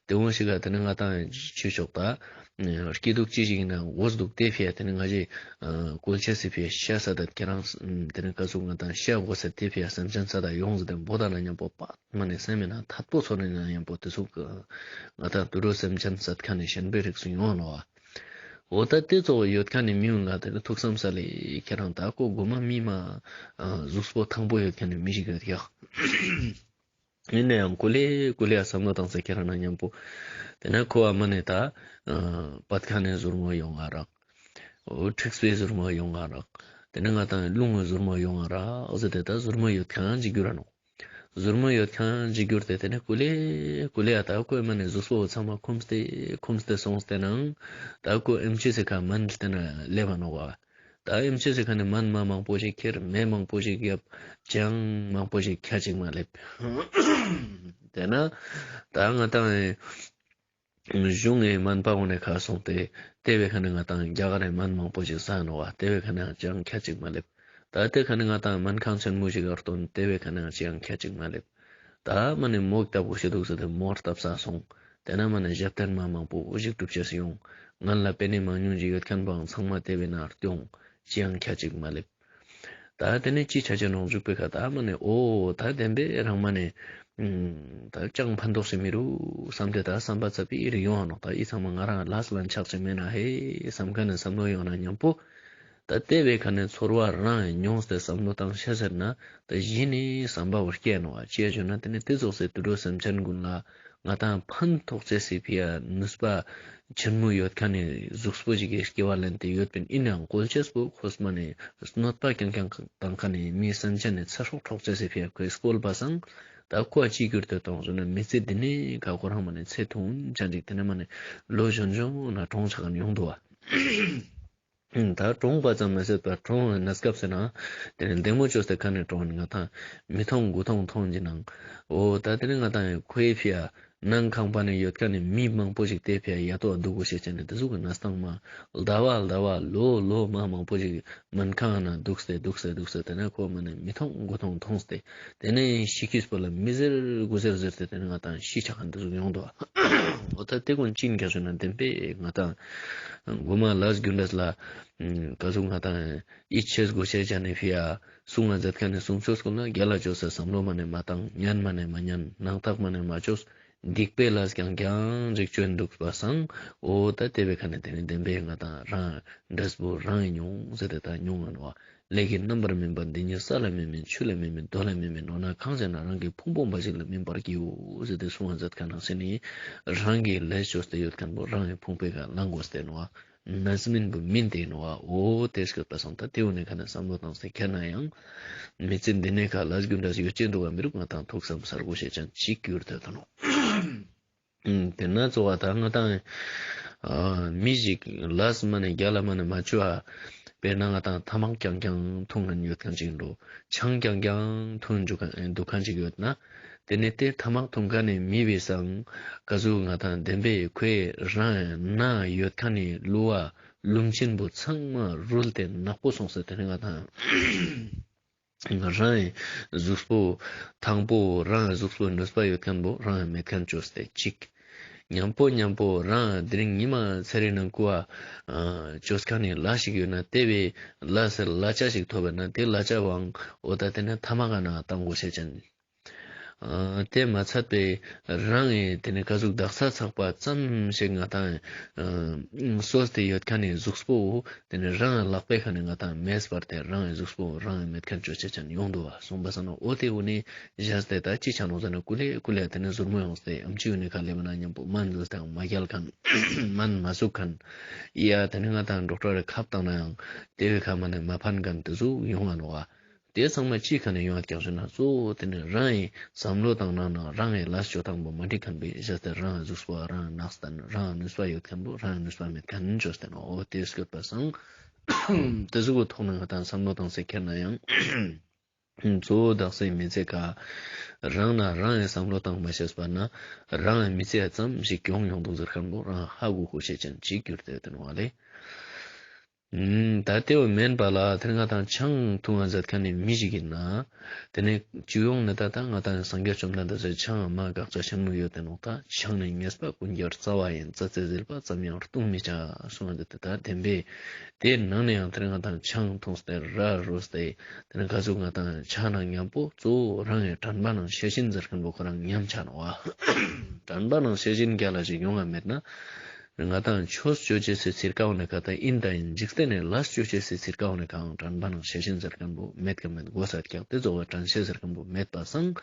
དེ་བོ་ཞིག་ག་དེ་ནི་ང་དང་ཆོས་ཕྱོགས་ད། སྐྱིད་སྡུག་ཅི་ཞིག་ཡིན་ན་འོས་འདུག་དེ་ཕི་ཡ་དེ་ནི་ང་ཅག་བཀོལ་ཆེས་སི་ཕི་ཡ་ཤ་སད་ད་ཁྱེད་རང་དེ་ནི་ཀ་ཟུག་ང་དང་ཤ་འགོ་སད་དེ་ཕི་ཡ་སེམས་ཅན་སད་ད་ཡོང་ཟེར་ཏེ་བོ་ད་ན་མཉམ་པོ་པ། མ་ནེ་སེམས་མེད་ན་ཐད་པོ་ཚོར་ནས་ན་མཉམ་པོ་དེ་ཚོ་ང་དང་དུད་འགྲོ་སེམས་ཅན་སད་ཁན་ནི་ཞེན་པའི་རིགས་སུ་ཡོང་ནོག་བ། འོ་ད་དེ་ཚོ་ཡོད་ཁན་ནི་མི་ཀུན་ལ་དེ་ནི་ཐུགས་བསམ་སལ་ལེ་ཁྱེད་རང་ད་ཀོ་གོ་མ་མི་མ་གཟུགས་པོ་ཐང་པོ་ཡོད་ཁན་ནི་མི་ཞིག་ཡོད་ཀྱག་ཡིན་ན་ཡང་ཀུ་ལེ་ཀུ་ལེ་ཡ་བསམ་བློ་བཏང་ས་ཁྱེད་རང་ན་མཉམ་པོ། དེ་ནི་ཁོ་བ་མ་ནེ་ད་བད་ཁ་ནེ་ཟུར་མོ་ཡོང་ང་རག་འོ་མཁྲིས་པའི་ཟུར་མོ་ཡོང་ང་རག་དེ་ནི་ང་དང་རླུང་གི་ཟུར་མོ་ཡོང་ང་རག་ཟེར་ཏེ་ད་ཟུར་མོ་ཡོད་ཁན་ཅིག་གྱུར་ར་ནོག་ཟུར་མོ་ཡོད་ཁན་ཅིག་གྱུར་ཏེ་དེ་ནི་ཀུ་ལེ་ཀུ་ལེ་ཡ་ད་ཁོའི་མ་ནེ་གཟུགས་པོ་ཚང་མ་ཁུམས་ཏེ་ཁུམས་ཏེ་སོང་སྟེ་ནང་ད་ཁོ་ཨེམ་ཆི་སི་ཁ་མན་ལྟེ་ན་ལེབ་བ་ནོག་བ། ད་ཨེམ་ཆི་སི་ཁ་ནེ་མན་མ་མང་པོ་ཞིག་ཁྱེར་མེ་མང་པོ་ཞིག་ཡབ་ཅང་མང་པོ་ཞིག་ཁྱ་ཅིག་མ་ལེབ། དེ་ན་ད་ང་དང་གཞུང་ངི་མན་པ་འོ་ནེ་ཁ་སོང་སྟེ་དེ་བའི་ཁ་ནེ་ང་དང་རྒྱ་གར་རི་མན་མང་པོ་ཞིག་ཟ་ནོག་བ། དེ་བའི་ཁ་ནེ་ཅང་ཁྱ་ཅིག་མ་ལེབ། ད་དེ་ཁ་ནེ་ང་དང་མན་ཁང་ཆེན་མོ་ཞིག་གར་ཏོན་དེ་བའི་ཁ་ནེ་ཅང་ཁྱ་ཅིག་མ་ལེབ། ད་མ་ནེ་མོ་ལྟ་བུ་ཞིག་འདུག་ཟེར་ཏེ་མོ་ལྟ་བུ་ས་སོང་། དེ་ན་མ་ནེ་ཞབས་བརྟན་མ་མང་པོ་འུ་ཞིག་གྲུབ་ཅེས་ཡོང་། ང་ལ་པེ་ནེ་མང་ཉུང་ཞིག་ཡོད་ཁན་བོའང་ཚང་མ་དེ་བའི་ནང་སྟོང་། ཅི་ཡང་ཁྱ་ཅིག་མ་ལེབ། ད་དེ་ནེ་ཅི་ཆ་ཆ་ནོག་འཇུག་པའི་ཁ་ད་མ་ནེ་འོ་ད་བདེན་པའི་རང་མ་ནེ་ད་ཅང་ཕན་ཐོགས་ཤིག་མི་རུག་བསམ་སྟེ་ད་བསམ་པ་ཚ་པི་རི་ཡོང་ནོག་ད་འི་ཚང་མ་ང་རང་ལས་ལན་ཆགས་ཤིག་མེད་ན་ཧེ་བསམ་ཁན་ནི་བསམ་བློ་ཡོང་ན་མཉམ་པོ། ད་དེ་བའི་ཁ་ནེ་ཚོར་བ་རང་མྱོང་སྟེ་བསམ་བློ་བཏང་ཤེས་ཟེར་ན་ད་གཞི་ནེ་བསམ་པ་བོ་སྐྱེ་ནོག་བ། ཅི་ཡ་ཞུ་ན་དེ་ནེ་དེ་ཙོགས་སེ་དུད་འགྲོ་སེམས་ཅན་ཀུན་ལ་ང་དང་ཕན་ཐོགས་ཅེས་སི་ཕི་ཡ་ནུས་པ་ཆེན་མོ་ཡོད་ཁན་ནི་གཟུགས་པོ་ཞིག་གི་སྐྱེ་བ་ལེན་ཏེ་ཡོད་པིན། ཨིན་ནའང་བཀོལ་ཅེས་པོ་ཁོས་མ་ནེ་གནོད་པ་རྐྱང་རྐྱང་བཏང་ཁན་ནི་མི་སེམས་ཅན་ནི་ཚེ་སྲོག་འཕྲོག་ཅེས་སི་ཕི་ཡ་ཁོས་བཀོལ་བ་སང་ད་ཁོ་ཅི་གྱུར་ཏེ་གཏོང་ཟེར་ན་མི་ཚེ་འདི་ནེ་ཁ་ཁོ་རང་མ་ནེ་ཚེ་ཐུང་ཅན་ཅིག་དེ་ནེ་མ་ནེ་ལོ་གཞོན་གཞོན་ན་གྲོངས་ཆ་ཁན་ཡོང་འདུག་བ། ད་གྲོངས་པ་ཙམ་མ་ཟད་པར་གྲོངས་པའི་གནས་སྐབས་ཟེར་ན་དེ་ནི་བདེ་མོ་བཅོས་ཏེ་ཁ་ནེ་གྲོངས་ནི་ང་དང་མི་མཐོང་དགུ་མཐོང་མཐོང་གི་ནང་། འོ་ད་དེ་ནི་ང་དང་ཁོའི་ཕི་ཡ་ ནང་ཁང་པ་ནེ་ཡོད་ཁན་ནི་མི་མང་པོ་ཞིག་ཏེ་ཕི་ཡ་ཡ་ཏོ་འདུག་གོ་ཤེས་ཅན་ནི་ཏེ་ཟུག་གི་གནས་སྟངས་མ་ཟླ་བ་ཟླ་བ་ལོ་ལོ་མ་མང་པོ་ཞིག་སྨན་ཁང་ན་འདུག་སྟེ་འདུག་སྟེ་འདུག་སྟེ་ཏེ་ནེ་ཁོ་མ་ནེ་མི་མཐོང་མགོ་མཐོང་མཐོང་སྟེ་ཏེ་ནེ་ཤི་ཁུས་པོ་ལ་མི་ཟེར་དགུ་ཟེར་ཟེར་ཏེ་ཏེ་ནེ་ང་ཏང་ཤི་ཆ་ཁན་ཏེ་ཟུག་ཡོང་དོ། འོ་ད་ཏེ་ཀུན་ཅི་ཨིན་ཀྱང་ཞུ་ན་བདེན་པའི་ང་ཏང་གོ་མ་ལས་རྒྱུ་འབྲས་ལ་ཀ་ཟུག་ང་ཏང་ཡིད་ཆེས་དགོས་ཤེས་ཅན་ནི་ཕི་ཡ་གསུང་ང་མཛད་ཁན་ནི་གསུང་ཆོས་ཀུན་ལ་རྒྱལ་ལ་ཅོས་སེ་བསམ་བློ་མ་ནེ་མ་བཏང་ཉན་མ་ནེ་མ་ཉན་སྣང་ཐག་མ་ནེ་མ་ཅོས། སྡིག་པའི་ལས་རྐྱང་རྐྱང་ཅིག་ཅོ་འདུག་པ་སང་། འོ་ད་ཏེ་བའི་ཁ་ནེ་ཏེ་ནེ་བདེན་པའི་ང་ཏང་རང་འབྲས་བུ་རང་ཡིན་མྱོང་ཟེར་ཏེ་ད་མྱོང་ང་ནོག། ལས་ཀྱི་རྣམ་པར་སྨིན་པ་འདི་ཉིད་ས་ལ་མི་སྨིན་ཆུ་ལ་མི་སྨིན་རྡོ་ལ་མི་སྨིན་འོ་ན་གང་ཟེར་ན་རང་གི་ཕུང་པོ་འབའ་ཞིག་ལ་སྨིན་པར་བགྱིའོ་ཟེར་ཏེ་གསུང་བ་མཛད་ཁན་ནང་ཟེར་ནི་རང་གི་ལས་ཅོས་ཏེ་ཡོད་ཁན་པོ་རང་གི་ཕུང་པོའི་ཁ་ལང་དགོས་ཏེ་ནོག། རྣམ་སྨིན་པོ་སྨིན་ཏེ་ནོག། འོ་ཏེ་སྐྱོད་པ་སང་ད་ཏེ་འོ་ནེ་ཁ་ནེ་བསམ་བློ་བཏང་སྟེ་ཁྱེར་ན་ཡང་མི་ཚེ་འདི་ནེ་ཁ་ལས་རྒྱུ་འབྲས་ཡོད་ཅེ་འདུག་ག་མི་རུག་ང་ཏང་ཐུགས་བསམ་གསར་དགོས་ཤེས་ཅན་ཅིག་གྱུར་ཏེ་ད་ནོག། ཨུམ། ཏེ་ན་གཙོ་བོ་ད་ང་ཏང་ཨ་མི་ཞིག་ལས་མ་ནེ་རྒྱལ་ལ་མ་ནེ་མ་ཅོ་ཨ། དཔེར་ན་ང་ཏང་ཐ་མག་རྐྱང་རྐྱང་འཐུང་ཁན་ཡོད་ཁན་ཅིག་ཨིན་འགྲོ། ཆང་རྐྱང་རྐྱང་འཐུང་འདུག་ཁན་ཅིག་ཡོད་ན། ཏེ་ནེ་ཏེ་ཐ་མག་འཐུང་ཁན་ནི་མི་བོའི་སང་ཀ་ཟུག་ང་ཏང་བདེན་པའི་ཁོའི་རང་ན་ཡོད་ཁན་ནི་བློ་བ་ལུང་ཆེན་པོ་ཚང་མ་རུལ་ཏེ་ནག་པོ་སོང་སྟེ་ཏེ་ནེ་ང་ཏང་རང་གི་གཟུགས་པོ་ཐང་པོ་རང་གི་གཟུགས་པོ་ནུས་པ་ཡོད་ཁན་པོ་རང་གི་མེད་ཁན་ཅོས་ཏེ་ཅིག། ཉམ་པོ་ཉམ་པོ་རང་དེ་རིང་ཉི་མ་ཚེ་རིང་ནང་ཀུ་བ་ཅོས་ཁན་ནི་ལས་ཤིག་ཡོད་ན་ཏེ་བའི་ལས་ལ་ཆ་ཞིག་ཐོབ་པ་ན་ཏེ་ལ་ཆ་བའང་འོ་ད་ཏེ་ནེ་ཐ་མག་ག་ན་བཏང་དགོས་ཤེས་ཅན། ཨ་ཏེ་མ་ཚད་པའི་རང་གི་ཏེ་ནེ་ཀ་ཟུག་དག་ས་ཚག་པ་ཙམ་ཞིག་ང་ཏང་ཨ་གསོས་ཏེ་ཡོད་ཁན་ནི་གཟུགས་པོ་ཏེ་ནེ་རང་ལག་པའི་ཁ་ནེ་ང་ཏང་མེད་པར་ཏེ་རང་གི་གཟུགས་པོ་རང་མེད་ཁན་ཅོ་ཅེས་ཅན་ཡོང་དུག་པ་སོང་པ་སང་ན་འོ་ཏེ་འོ་ནེ་བཞག་སྟེ་ད་ཅི་ཆ་ནོག་ཟེར་ན་ཀུ་ལེ་ཀུ་ལེ་ཏེ་ནེ་ཟུར་མོ་ཡོངས་ཏེ་ཨམ་ཆི་འོ་ནེ་ཁ་ལེ་མ་ན་ཉམ་པོ་སྨན་ཟོས་ཏེ་མ་རྒྱལ་ཁན་སྨན་མ་ཟུག་ཁན་ཡ་ཏེ་ནེ་ང་ཏང་ཌོག་ཊར་ཁབ་བཏང་ན་ཡང་ཏེ་བའི་ཁ་མ་ནེ་མ་ཕན་ཁན་ཏེ་ཟུག་ཡོང་ང་ནོག་པ། ཏེ་ཚང་མ་ཅི་ཁ་ནེ་ཡོང་ཡོད་ཀྱང་ཞུ་ན་གཙོ་བོ་ཏེ་ནེ་རང་གི་བསམ་བློ་བཏང་ན་ན་རང་གི་ལས་ཅོ་སྟངས་པོ་མ་འགྲིག་ཁན་པའི་བཞག་སྟེ་རང་གི་གཟུགས་པོ་རང་ནག་སྟན་རང་ནུས་པ་ཡོད་ཁན་པོ་རང་ནུས་པ་མེད་ཁན་ཅོས་ཏེ་ནོག། འོ་ཏེ་སྐྱོད་པ་སང་ཏེ་ཟུག་གི་ཐོག་ནེ་ང་ཏང་བསམ་བློ་བཏང་སྟེ་ཁྱེར་ན་ཡང་གཙོ་བོ་དག་སའི་མི་ཚེ་ཁ་རང་ན་རང་གི་བསམ་བློ་བཏང་མ་ཤེས་པ་ན་རང་གི་མི་ཚེ་ཙམ་ཞིག་གྱོང་ཡོང་དུག་ཟེར་ཁན་པོ་རང་ཧ་གོ་དགོས་ཤེས་ཅན་ཅིག་གྱུར་ཏེ་ཡོད་དེ་ནོག་ལེ། ད་ཏེ་བོ་མེན་པ་ལ་ཏེ་ང་ཏང་ཆང་འཐུང་ང་མཛད་ཁན་ནི་མི་ཞིག་ཨིན་ན། ཏེ་ནེ་སྤྱི་ཡོངས་ནེ་ད་ད་ང་ཏང་སངས་རྒྱས་བཅོམ་ལྡན་འདས་སི་ཆང་མ་དགག་བྱ་ཆེན་མོ་ཡོད་དེ་ནོག། ད་ཆང་ནི་ཉེས་པ་ཀུན་གྱི་རྩ་བ་ཡིན། རྩྭ་རྩེ་ཟིལ་པ་ཙམ་ཡང་བཏུང་མི་བྱ་གསུངས་ཏེ་ད་བདེན་པའི་ཏེ་ནང་ནེ་ཡང་ཏེ་ང་ཏང་ཆང་འཐུངས་ཏེ་ར་རོས་ཏེ་ཏེ་ནེ་ག་ཟུག་ང་ཏང་ཆ་ན་ཉམ་པོ་གཙོ་བོ་རང་གི་དྲན་པ་ནང་ཤེས་བཞིན་ཟེར་ཁན་པོ་ཁོ་རང་ཉམས་ཆ་ནོག་པ། དྲན་པ་ནང་ཤེས་བཞིན་རྒྱལ་ལ་ཞིག་ཡོང་ང་མེད་ན། ང་ཏང་ཆོས་ཅོ་ཅེས་སི་ཚིར་ཀ་འོ་ནེ་ཁ་ད་ཨིན་ད་ཨིན། འཇིག་རྟེན་ནི་ལས་ཅོ་ཅེས་སི་ཚིར་ཀ་འོ་ནེ་ཁའང་དྲན་པ་ནང་ཤེས་བཞིན་ཟེར་ཁན་པོ་མེད་ཀ་མེད་དགོས་ས་ཀྱང་ཏེ་གཙོ་བོ་དྲན་ཤེས་ཟེར་ཁན་པོ་མེད་པ་སང་།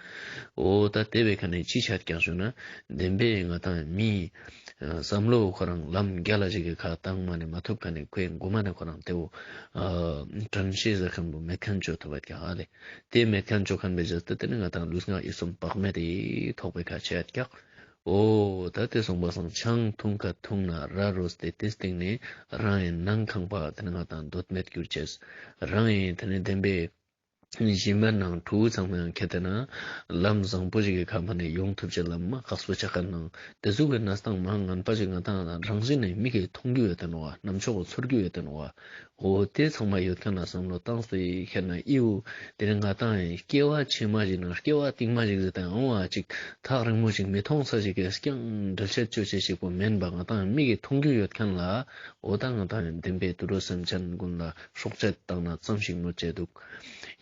འོ་ད་ཏེ་བའི་ཁ་ནེ་ཅི་ཆ་ཀྱང་ཞུ་ན་བདེན་པའི་ང་ཏང་མི་བསམ་བློ་ཁོ་རང་ལམ་རྒྱལ་ལ་ཞིག་གི་ཁ་བཏང་མ་ནེ་མ་ཐུབ་ཁ་ནེ་ཁོའི་མགོ་མ་ནེ་ཁོ་རང་ཏེ་བོ་དྲན་ཤེས་ཟེར་ཁན་པོ་མེད་ཁན་ཅོ་ཐུབ་པ་ཀྱང་ཨ་ལེ། ཏེ་མེད་ཁན་ཅོ་ཁན་པའི་རྗེས་ཏེ་ཏེ་ནེ་ང་ཏང་ལུས་ངག་ཡིད་གསུམ་བག་མེད་དེ་ཐོག་པའི་ཁ་ཆ་ཡོད་ཀྱག། འོ་ད་ཏེ་སོང་པ་སང་ཆང་འཐུང་ཁ་འཐུང་ན་ར་རོས་ཏེ་ཏེ་སྟིང་ནེ་རང་གི་ནང་ཁང་པ་ཏེ་ནེ་ང་ཏང་འདོད་མེད་གྱུར་ཅེས། རང་གི་ཏེ་ནེ་བདེན་པའི་ཞིང་པའི་ནང་ཕྲུ་གུ་ཚང་མ་ཡང་ཁྱེར་ཏེ་ན་ལམ་བཟང་པོ་ཞིག་གི་ཁ་མ་ནེ་ཡོང་ཐུབ་ཅེས་ལམ་མ་ཁག་པོ་ཆ་ཁན་ནང་ཏེ་ཟུག་གི་གནས་སྟངས་མ་ངན་པ་ཞིག་ང་ཏང་རང་བཞིན་ནེ་མིག་གི་མཐོང་རྒྱུ་ཡོད་དེ་ནོག་པ། རྣམ་ཅོག་གི་ཚོར་རྒྱུ་ཡོད་དེ་ནོག་པ། འོ་ཏེ་ཚང་མ་ཡོད་ཁན་ལ་བསམ་བློ་བཏང་སྟེ་ཁྱེར་ན་ཨི་བོ་ཏེ་ནེ་ང་ཏང་སྐྱེ་བ་ཕྱི་མ་ཞིག་ན་སྐྱེ་བ་རྟིང་མ་ཞིག་ཟེར་ཏེ་འོང་བ་ཅིག་ཐག་རིང་མོ་ཞིག་མི་མཐོང་ས་ཞིག་གི་རྐྱང་འགྲེལ་བཤད་ཅོ་ཅེས་ཞིག་པོ་མེན་པ་ང་ཏང་མིག་གི་མཐོང་རྒྱུ་ཡོད་ཁན་ལ་འོ་ད་ང་ཏང་བདེན་པའི་དུད་འགྲོ་སེམས་ཅན་ཀུན་ལ་སྲོག་གཅོད་བཏང་ན་ཙམ་ཞིག་གནོད་ཅེས་དུག།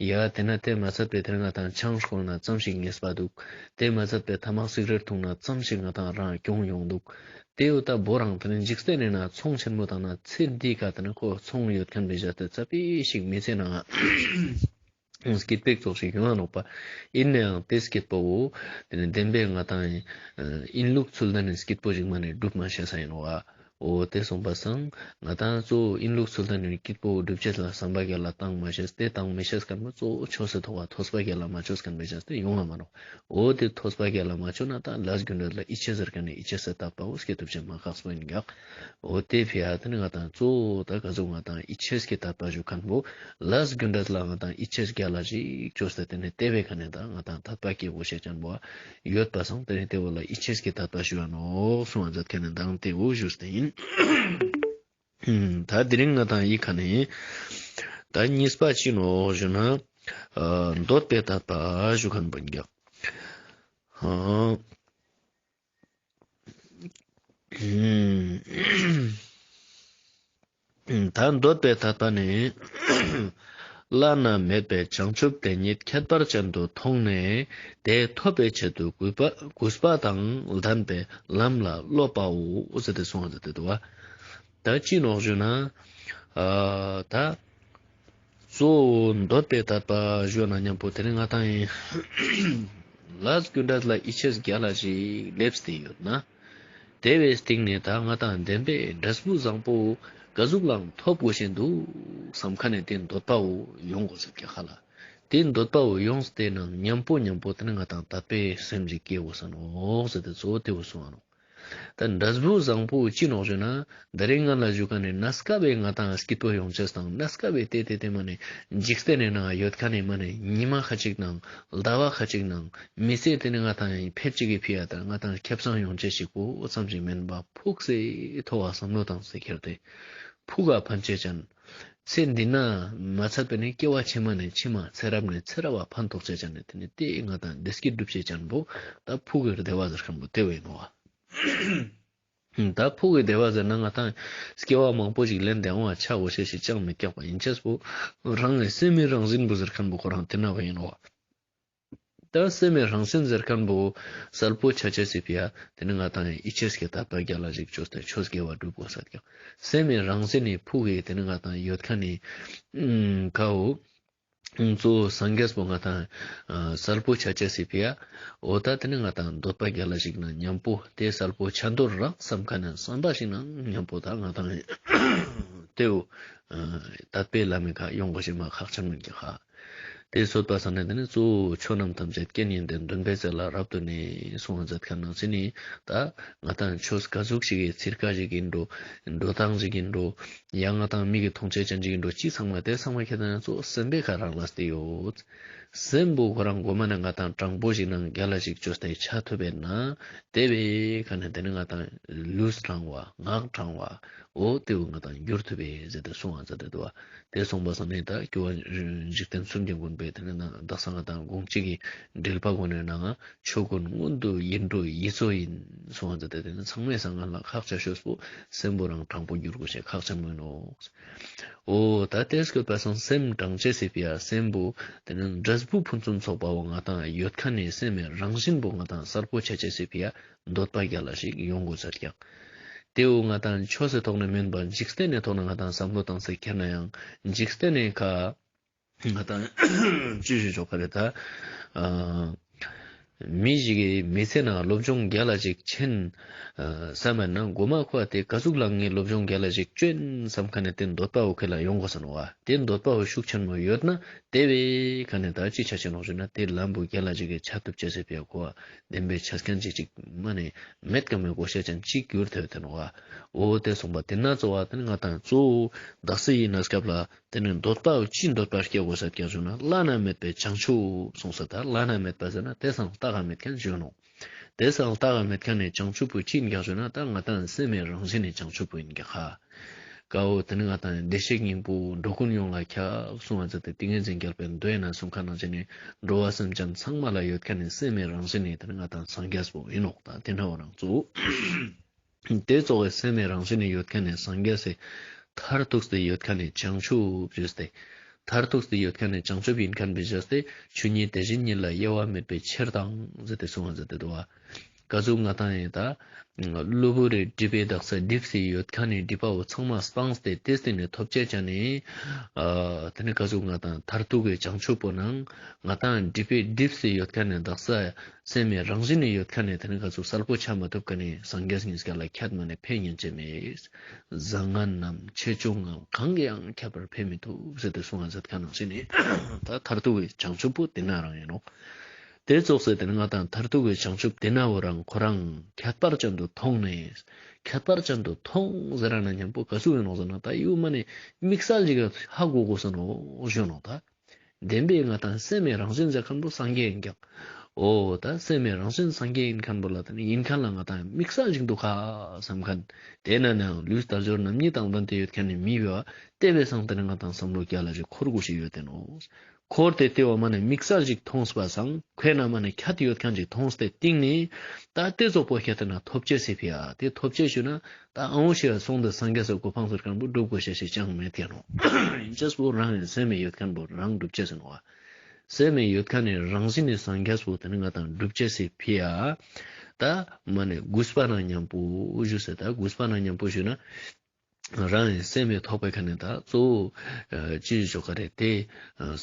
ཡ་ཏེ་ན་ཏེ་མ་ཚད་པའི་ཏེ་ནེ་ང་ཏང་ཆང་སྐོལ་ན་ཙམ་ཞིག་ཉེས་པ་དུག། ཏེ་མ་ཚད་པའི་ཐ་མག་སིག་རེཊ་འཐུང་ན་ཙམ་ཞིག་ང་ཏང་རང་གྱོང་ཡོང་དུག། ཏེ་འོ་ད་བོ་རང་ཏེ་ནེ་འཇིག་རྟེན་ནི་ན་ཚོང་ཆེན་མོ་བཏང་ན་ཚེ་འདི་ཀ་ཏེ་ནེ་ཁོ་ཚོང་ཡོད་ཁན་པའི་བཞག་སྟེ་ཙ་པིག་ཞིག་མི་ཚེ་ནང་སྐྱིད་པའི་ཚོགས་ཤིག་ཡོང་ང་ནོག་པ། ཨིན་ནའང་ཏེ་སྐྱིད་པོ་བོ་ཏེ་ནེ་བདེན་པའི་ང་ཏང་ཨིན་ལུགས་ཚུལ་ལྡན་ནི་སྐྱིད་པོ་ཞིག་མ་ནེ་སྒྲུབ་མ་ཤེས་ས་ཨིན་ནོག་པ། འོ་དེ་སོང་པ་སང་ང་ཏང་གཙོ་བོ་ཨིན་ལུགས་ཚུལ་ལྡན་ནི་སྐྱིད་པོ་སྒྲུབ་ཅེས་ལ་བསམ་པ་རྒྱལ་ལ་བཏང་མ་ཤེས་ཏེ་བཏང་མི་ཤེས་མཁན་པོ་གཙོ་བོ་ཆོས་སི་ཐོག་ལ་ཐོས་པ་རྒྱལ་ལ་མ་ཆོས་མཁན་པོ་ཤེས་ཏེ་ཡོང་ང་མ་ནོག། འོ་དེ་ཐོས་པ་རྒྱལ་ལ་མ་ཆོས་ན་ད་ལས་རྒྱུ་འབྲས་ལ་ཡིད་ཆེས་ཟེར་མཁན་ནི་ཡིད་ཆེས་སི་དད་པ་བོ་སྐྱེ་ཐུབ་ཅེས་མ་ཁག་པོ་ཨིན་ཀྱག། འོ་དེ་ཕི་ཡ་དེ་ནི་ང་ཏང་གཙོ་བོ་ད་ག་ཟུག་ང་ཏང་ཡིད་ཆེས་ཀྱི་དད་པ་ཞུ་མཁན་པོ་ལས་རྒྱུ་འབྲས་ལ་ང་ཏང་ཡིད་ཆེས་རྒྱལ་ལ་ཞིག་ཅོས་ཏེ་དེ་ནི་དེ་བའི་ཁ་ནས་ད་ང་ཏང་དད་པ་སྐྱེ་དགོས་ཤེས་ཅན་པོ་ཡོད་པ་སང་དེ་ནི་དེ་བོ་ལ་ཡིད་ཆེས་ཀྱི་དད་པ་ཞུ་ཡ་ནོག་གསུང་བ་མཛད་མཁན་ནི་མདང་དེ་བོ་ཞུས་ཏེ་ཨིན། ད་དེ་རིང་ང་ཏང་ཡི་ཁ་ནས་ད་གཉིས་པ་ཅི་ནོག་ཞུ་ན། ཨ་འདོད་པའི་དད་པ་ཞུ་མཁན་པོ་ཨིན་ཀྱག། ཨ་ད་འདོད་པའི་དད་པ་ནི། བླ་ན་མེད་པའི་བྱང་ཆུབ་དེ་ཉིད་ཁྱད་པར་ཅན་དུ་མཐོང་ནས་དེ་ཐོབ་པའི་ཆེད་དུ་གུས་པ་གུས་པ་དང་ལྡན་པའི་ལམ་ལ་སློབ་པའོ་ཟེར་ཏེ་གསུངས་ཏེ་འདུག་པ། ད་ཅི་ནོག་ཞུ་ན། ཨ་ད་གཙོ་བོ་འདོད་པའི་དད་པ་ཞུ་ན་མཉམ་པོ་དེ་ནི་ང་ཏང་ཡིན། ལས་རྒྱུ་འབྲས་ལ་ཡིད་ཆེས་རྒྱལ་ལ་ཞིག་སླེབས་ཏེ་ཡོད་ན། དེ་བའི་སྟེང་ནས་ད་ང་ཏང་བདེན་པའི་འབྲས་བུ་བཟང་པོ་ག་ཟུག་ལའང་ཐོབ་དགོས་ཤེས་འདུག་བསམ་མཁན་ནི་དེ་འདོད་པ་བོ་ཡོང་དགོས་ཟེར་ཀྱག་ཧ་ལ། དེ་འདོད་པ་བོ་ཡོངས་ཏེ་ནང་མཉམ་པོ་མཉམ་པོ་དེ་ནི་ང་ཏང་དད་པའི་སེམས་ཞིག་སྐྱེ་དགོས་ས་ནོག་ཟེར་ཏེ་གཙོ་བོ་དེ་བོ་གསུངས་པ་ནོག། ད་འབྲས་བུ་བཟང་པོ་ཅི་ནོག་ཞུ་ན། དེ་རིང་ང་ལ་ཞུ་མཁན་ནི་གནས་སྐབས་བའི་ང་ཏང་སྐྱིད་པོ་ཡོང་ཅེས་དང་གནས་སྐབས་བའི་དེ་དེ་དེ་མ་ནི་འཇིག་རྟེན་ནི་ནང་ཡོད་མཁན་ནི་མ་ནི་ཉི་མ་ཁ་ཅིག་ནང་ཟླ་བ་ཁ་ཅིག་ནང་མི་ཚེ་དེ་ནི་ང་ཏང་ཕེབས་ཅིག་གི་ཕི་ཡ་ད་ང་ཏང་ཁེ་བཟང་ཡོང་ཅེས་ཞིག་གོ་ཙམ་ཞིག་མེན་པ་ཕུགས་སེ་མཐོ་བ་བསམ་བློ་བཏང་སྟེ་ཁྱེར་ཏེ་ཕུགས་ལ་ཕན་ཅེས་ཅན། ཚེ་འདི་ན་མ་ཚད་པའི་ནི་སྐྱེ་བ་ཕྱི་མ་ནས་ཕྱི་མ་ཚེ་རབས་ནས་ཚེ་རབས་ལ་ཕན་ཐོགས་ཅེས་ཅན་ནི་དེ་ནི་དེ་ང་ཏང་བདེ་སྐྱིད་སྒྲུབ་ཅེས་ཅན་པོ་ད་ཕུགས་ཀྱི་བདེ་བ་ཟེར་མཁན་པོ་དེ་བོ་ཨིན་ནོག། ད་ཕུགས་ཀྱི་བདེ་བ་ཟེར་ན་ང་ཏང་སྐྱེ་བ་མང་པོ་ཞིག་ལེན་ཏེ་འོང་བ་ཆ་དགོས་ཤེས་ཞིག་ཅང་མི་ཀྱག་པ་ཨིན་ཅེས་པོ་རང་གི་སེམས་མི་རང་བཞིན་པོ་ཟེར་མཁན་པོ་ཁོ་རང་དེ་ན་བ་ཨིན་ནོག། ད་སེམས་མི་རང་བཞིན་ཟེར་མཁན་པོ་གསལ་པོ་ཆ་ཅེས་སི་ཕི་ཡ་དེ་ནི་ང་ཏང་ཡིད་ཆེས་ཀྱི་དད་པ་རྒྱལ་ལ་ཞིག་ཅོས་ཏེ་ཆོས་དགེ་བ་སྒྲུབ་དགོས་ས་ཀྱག། སེམས་མི་རང་བཞིན་ནི་ཕུགས་ཀྱི་དེ་ནི་ང་ཏང་ཡོད་མཁན་ནི་ཨུམ་ཀ་བོ། གཙོ་བོ་སངས་རྒྱས་པོ་ང་ཏང་ཨ་གསལ་པོ་ཆ་ཅེས་སི་ཕི་ཡ། འོ་ད་དེ་ནི་ང་ཏང་འདོད་པ་རྒྱལ་ལ་ཞིག་ནང་མཉམ་པོ་དེ་གསལ་པོ་ཆ་འདོད་རག་བསམ་མཁན་ནི་བསམ་པ་ཞིག་ནང་མཉམ་པོ་ད་ང་ཏང་དེ་བོ་ཨ་དད་པའི་ལམ་མི་ཁ་ཡོང་དགོས་ཤེས་མ་ཁག་ཆེན་མིན་ཀྱག་ཧ། དེ་སོད་པ་སང་ནི་དེ་ནི་གཙོ་བོ་ཆོས་རྣམས་ཐམས་ཅད་རྐྱེན་ཡིན་ཏེ། འདུན་པའི་རྩེ་ལ་རབ་ཏུ་གནས་གསུང་བ་མཛད་མཁན་ནང་ཚེ་ནི་ད་ང་ཏང་ཆོས་ག་ཟུག་ཞིག་གི་ཚིར་ཀ་ཞིག་ཡིན་འགྲོ། འགྲོ་སྟངས་ཞིག་ཡིན་འགྲོ། ཡང་ང་ཏང་མིག་གི་མཐོང་ཆོས་ཅན་ཞིག་ཡིན་འགྲོ། ཅི་ཚང་མ་དེ་ཚང་མ་ཁྱེད་ན་གཙོ་བོ་སེམས་པའི་ཁ་རང་ལ་སྟེ་ཡོད། སེམས་པོ་ཁོ་རང་གོ་མ་ནི་ང་ཏང་དྲང་པོ་ཞིག་ནང་རྒྱལ་ལ་ཞིག་ཅོས་ཏེ་ཆ་ཐུབ་པས་ན། དེ་བའི་ཁ་ནས་དེ་ནི་ང་ཏང་ལུས་དྲང་བ་ངག་དྲང་བ། འོ་དེ་བོ་ང་ཏང་འགྱུར་ཐུབ་པས་ཟེར་ཏེ་གསུང་བ་མཛད་དེ་འདུག་པ། དེ་གསུངས་པ་སང་ནི་ད་སྐྱོབ་པ་འཇིག་རྟེན་གསུམ་གྱི་མགོན་པོས་དེ་ནི་ན་དག་ས་ང་ཏང་དགོངས་གཅིག་གི་འགྲེལ་པ་གོ་ནས་ནང་ཆོས་ཀུན་སྔོན་དུ་ཡིད་འགྲོ་ཡིད་གཙོ་ཡིན་གསུངས་པ་མཛད་དེ་དེ་ནི་ཚང་མའི་སང་ང་ལ་ཁག་ཆེ་ཤོས་པོ་སེམས་པོ་རང་དྲང་པོ་འགྱུར་དགོས་ཤེས་ཁག་ཆེན་མོ་ཡིན་ནོག། འོ་ད་དེ་སྐྱོབ་པ་སང་སེམས་དྲང་ཅེས་སི་ཕི་ཡ་སེམས་པོ་དེ་ནི་འབྲས་བུ་ཕུན་སུམ་ཚོགས་པ་བོ་ང་ཏང་ཡོད་མཁན་ནི་སེམས་མི་རང་བཞིན་པོ་ང་ཏང་གསལ་པོ་ཆ་ཅེས་སི་ཕི་ཡ་འདོད་པ་རྒྱལ་ལ་ཞིག་ཡོང་དགོས་ས་ཀྱག། དེ་བོ་ང་ཏང་ཆོས་སི་ཐོག་ནས་མིན་པ་འཇིག་རྟེན་ནི་ཐོག་ནས་ང་ཏང་བསམ་བློ་བཏང་སྟེ་ཁྱེར་ན་ཡང་འཇིག་རྟེན་ནི་ཁ་ང་ཏང་ཅི་ཞིག་ཆོག་ག་རེད་ད། ཨ་མི་ཞིག་གི་མི་ཚེ་ནང་སློབ་སྦྱོང་རྒྱལ་ལ་ཞིག་ཆེན་ཨ་བསམ་པ་ན་གོ་མ་ཁོ་དེ་ག་ཟུག་ལ་ངས་སློབ་སྦྱོང་རྒྱལ་ལ་ཞིག་ཅོ་ཡིན་བསམ་མཁན་ནི་དེ་འདོད་པ་བོ་ཁེ་ལ་ཡོང་དགོས་ས་ནོག་པ། དེ་འདོད་པ་བོ་ཤུགས་ཆེན་མོ་ཡོད་ན། དེ་བའི་ཁ་ནས་ད་ཅི་ཆ་ཆེན་ནོག་ཞུ་ན་དེ་ལམ་བོ་རྒྱལ་ལ་ཞིག་གི་ཆ་ཐུབ་ཅེས་སི་ཕི་ཡ་གོ་བ་བདེན་པའི་ཆ་རྐྱེན་ཅིག་ཅིག་མ་ནི་མེད་ཀ་མེད་དགོས་ཤེས་ཅན་ཅིག་གྱུར་ཐུབ་ཐུབ་ནོག་པ། འོ་དེ་གསུངས་པ་དེ་ན་གཙོ་བོ་དེ་ནི་ང་ཏང་གཙོ་བོ་དག་ས་ཡི་གནས་སྐབས་ལ་དེ་ནི་འདོད་པ་བོ་ཅི་འདོད་པ་སྐྱེ་དགོས་ས་ཀྱག་ཞུ་ན་བླ་ན་མེད་པའི་བྱང་ཆུབ་གསུངས་ས། ད་བླ་ན་མེད་པ་ཟེར་ན་དེ་སང་ལྟ་ག་མེད་མཁན་ཞུ་ནོག། དེ་སང་ལྟ་ག་མེད་མཁན་ནི་བྱང་ཆུབ་པོ་ཅི་ཡིན་ཀྱག་ཞུ་ན་ད་ང་ཏང་སེམས་མི་རང་བཞིན་ནི་བྱང་ཆུབ་པོ་ཡིན་ཀྱག་ཧ། ཀ་བོ་དེ་ནི་ང་ཏང་བདེ་གཤེགས་སྙིང་པོ་འགྲོ་ཀུན་ཡོངས་ལ་ཁྱབ་གསུང་བ་མཛད་དེ་ཏིང་ངེ་འཛིན་རྒྱལ་པོའི་མདོའི་ནང་གསུང་མཁན་ནང་བཞིན་ནི་འགྲོ་བ་སེམས་ཅན་ཚང་མ་ལ་ཡོད་མཁན་ནི་སེམས་མི་རང་བཞིན་ནི་དེ་ནི་ང་ཏང་སངས་རྒྱས་པོ་ཡིན་ནོག། ད་དེ་འདྲ་བོ་རང་གཙོ་བོ། དེ་གཙོ་བོ་སེམས་མི་རང་བཞིན་ནི་ཡོད་མཁན་ནི་སངས་རྒྱས་སི་མཐར་ཐུག་སྟེ་ཡོད་མཁན་ནི་བྱང་ཆུབ་ཞུས་ཏེ། མཐར་ཐུག་སྟེ་ཡོད་མཁན་ནི་བྱང་ཆུབ་ཡིན་མཁན་པའི་ཞུས་ཏེ་ཆོས་ཉིད་དེ་བཞིན་ཉིད་ལ་དབྱེ་བ་མེད་པའི་ཕྱིར་དང་ཟེར་ཏེ་གསུང་བ་མཛད་དེ་འདུག་པ། ག་ཟུག་ང་དང་ཡིན་ད་གློ་བུར་རི་སྒྲིབ་པའི་དག་ས་སྒྲིབ་སྟེ་ཡོད་མཁན་ནི་སྒྲིབ་པ་བོ་ཚང་མ་སྤངས་ཏེ་དེ་སྟེང་ནས་ཐོབ་ཅེས་ཅན་ནི་ཨ་དེ་ནི་ག་ཟུག་ང་དང་མཐར་ཐུག་གི་བྱང་ཆུབ་པོ་ནང་ང་དང་སྒྲིབ་པའི་སྒྲིབ་སྟེ་ཡོད་མཁན་ནི་དག་ས་སེམས་མེད་རང་བཞིན་ནི་ཡོད་མཁན་ནི་དེ་ནི་ག་ཟུག་གསལ་པོ་ཆ་མ་ཐུབ་མཁན་ནི་སངས་རྒྱས་ཉིས་ཀ་ལ་ཁྱད་མ་ནས་ཕན་ཡིན་ཅེས་མེད། བཟང་ངན་ནམ་ཆེ་ཆུང་ངམ་གང་གིས་ཡང་ཁྱད་པར་ཕན་མི་ཐུབ་ཟེར་ཏེ་གསུང་བ་མཛད་མཁན་ནང་བཞིན་ནི་ད་མཐར་ཐུག་གི་བྱང་ཆུབ་པོ་དེ་ན་རང་ཡིན་ནོག། དེ་ཙོགས་སེ་དེ་ནི་ང་དང་མཐར་ཐུག་གི་བྱང་ཆུབ་དེ་ན་བོ་རང་ཁོ་རང་ཁྱད་པར་ཅན་དུ་མཐོང་ནས། ཁྱད་པར་ཅན་དུ་མཐོང་ཟེར་ན་མཉམ་པོ་ག་ཟུག་ཡིན་ནོག་ཟེར་ན་ད་ཡུ་མ་ནི་དམིགས་བསལ་ཞིག་ཧ་གོ་དགོས་ས་ནོག་ཞུ་ནོག་ད། བདེན་པའི་ང་དང་སེམས་མེད་རང་བཞིན་ཟེར་མཁན་པོ་སངས་རྒྱས་ཡིན་ཀྱང་། འོ་ད་སེམས་མེད་རང་བཞིན་སངས་རྒྱས་ཡིན་མཁན་པོ་ལ་དེ་ནི་ཡིན་མཁན་ལ་ང་དང་དམིགས་བསལ་ཞིག་འདུག་ག་བསམ་མཁན། དེ་ན་ནའང་ལུས་དལ་འབྱོར་རྣམ་གཉིས་དང་ལྡན་ཏེ་ཡོད་མཁན་ནི་མི་བོ་དེ་བས་སང་དེ་ནི་ང་དང་བསམ་བློ་རྒྱ་ལ་ཞིག་འཁོར་དགོས་ཤིག་ཡོད་དེ་ནོག། འཁོར་ཏེ་དེ་བོ་མ་ནི་དམིགས་བསལ་ཞིག་མཐོང་པ་སང་ཁོ་ན་མ་ནི་ཁྱད་ཡོད་མཁན་ཞིག་མཐོང་སྟེ་སྟིང་ནས་ད་དེ་ཙོགས་པོ་ཁྱད་དེ་ན་ཐོབ་ཅེས་སི་ཕི་ཡ་དེ་ཐོབ་ཅེས་ཞུ་ན། ད་ཨང་ཞེས་སོང་དེ་སངས་རྒྱས་སི་གོ་འཕང་ཟེར་མཁན་པོ་སྒྲུབ་དགོས་ཤེས་ཤིག་ཅང་མེད་ཀྱག་ནོག། ཨིན་ཅེས་པོ་རང་ཡིན་སེམས་མེད་ཡོད་མཁན་པོ་རང་སྒྲུབ་ཅེས་ཟེར་ནོག་བ། སེམས་མེད་ཡོད་མཁན་ནི་རང་བཞིན་ནི་སངས་རྒྱས་པོ་དེ་ནི་ང་དང་སྒྲུབ་ཅེས་སི་ཕི་ཡ། ད་མ་ནི་གུས་པ་ན་མཉམ་པོ་ཞུ་ཟེར་ད་གུས་པ་ན་མཉམ་པོ་ཞུ་ན། རང་ཡིན་སེམས་མེད་ཐོག་པའི་ཁ་ནས་ད་གཙོ་བོ་ཅི་ཞིག་ཞོག་ག་རེད་དེ།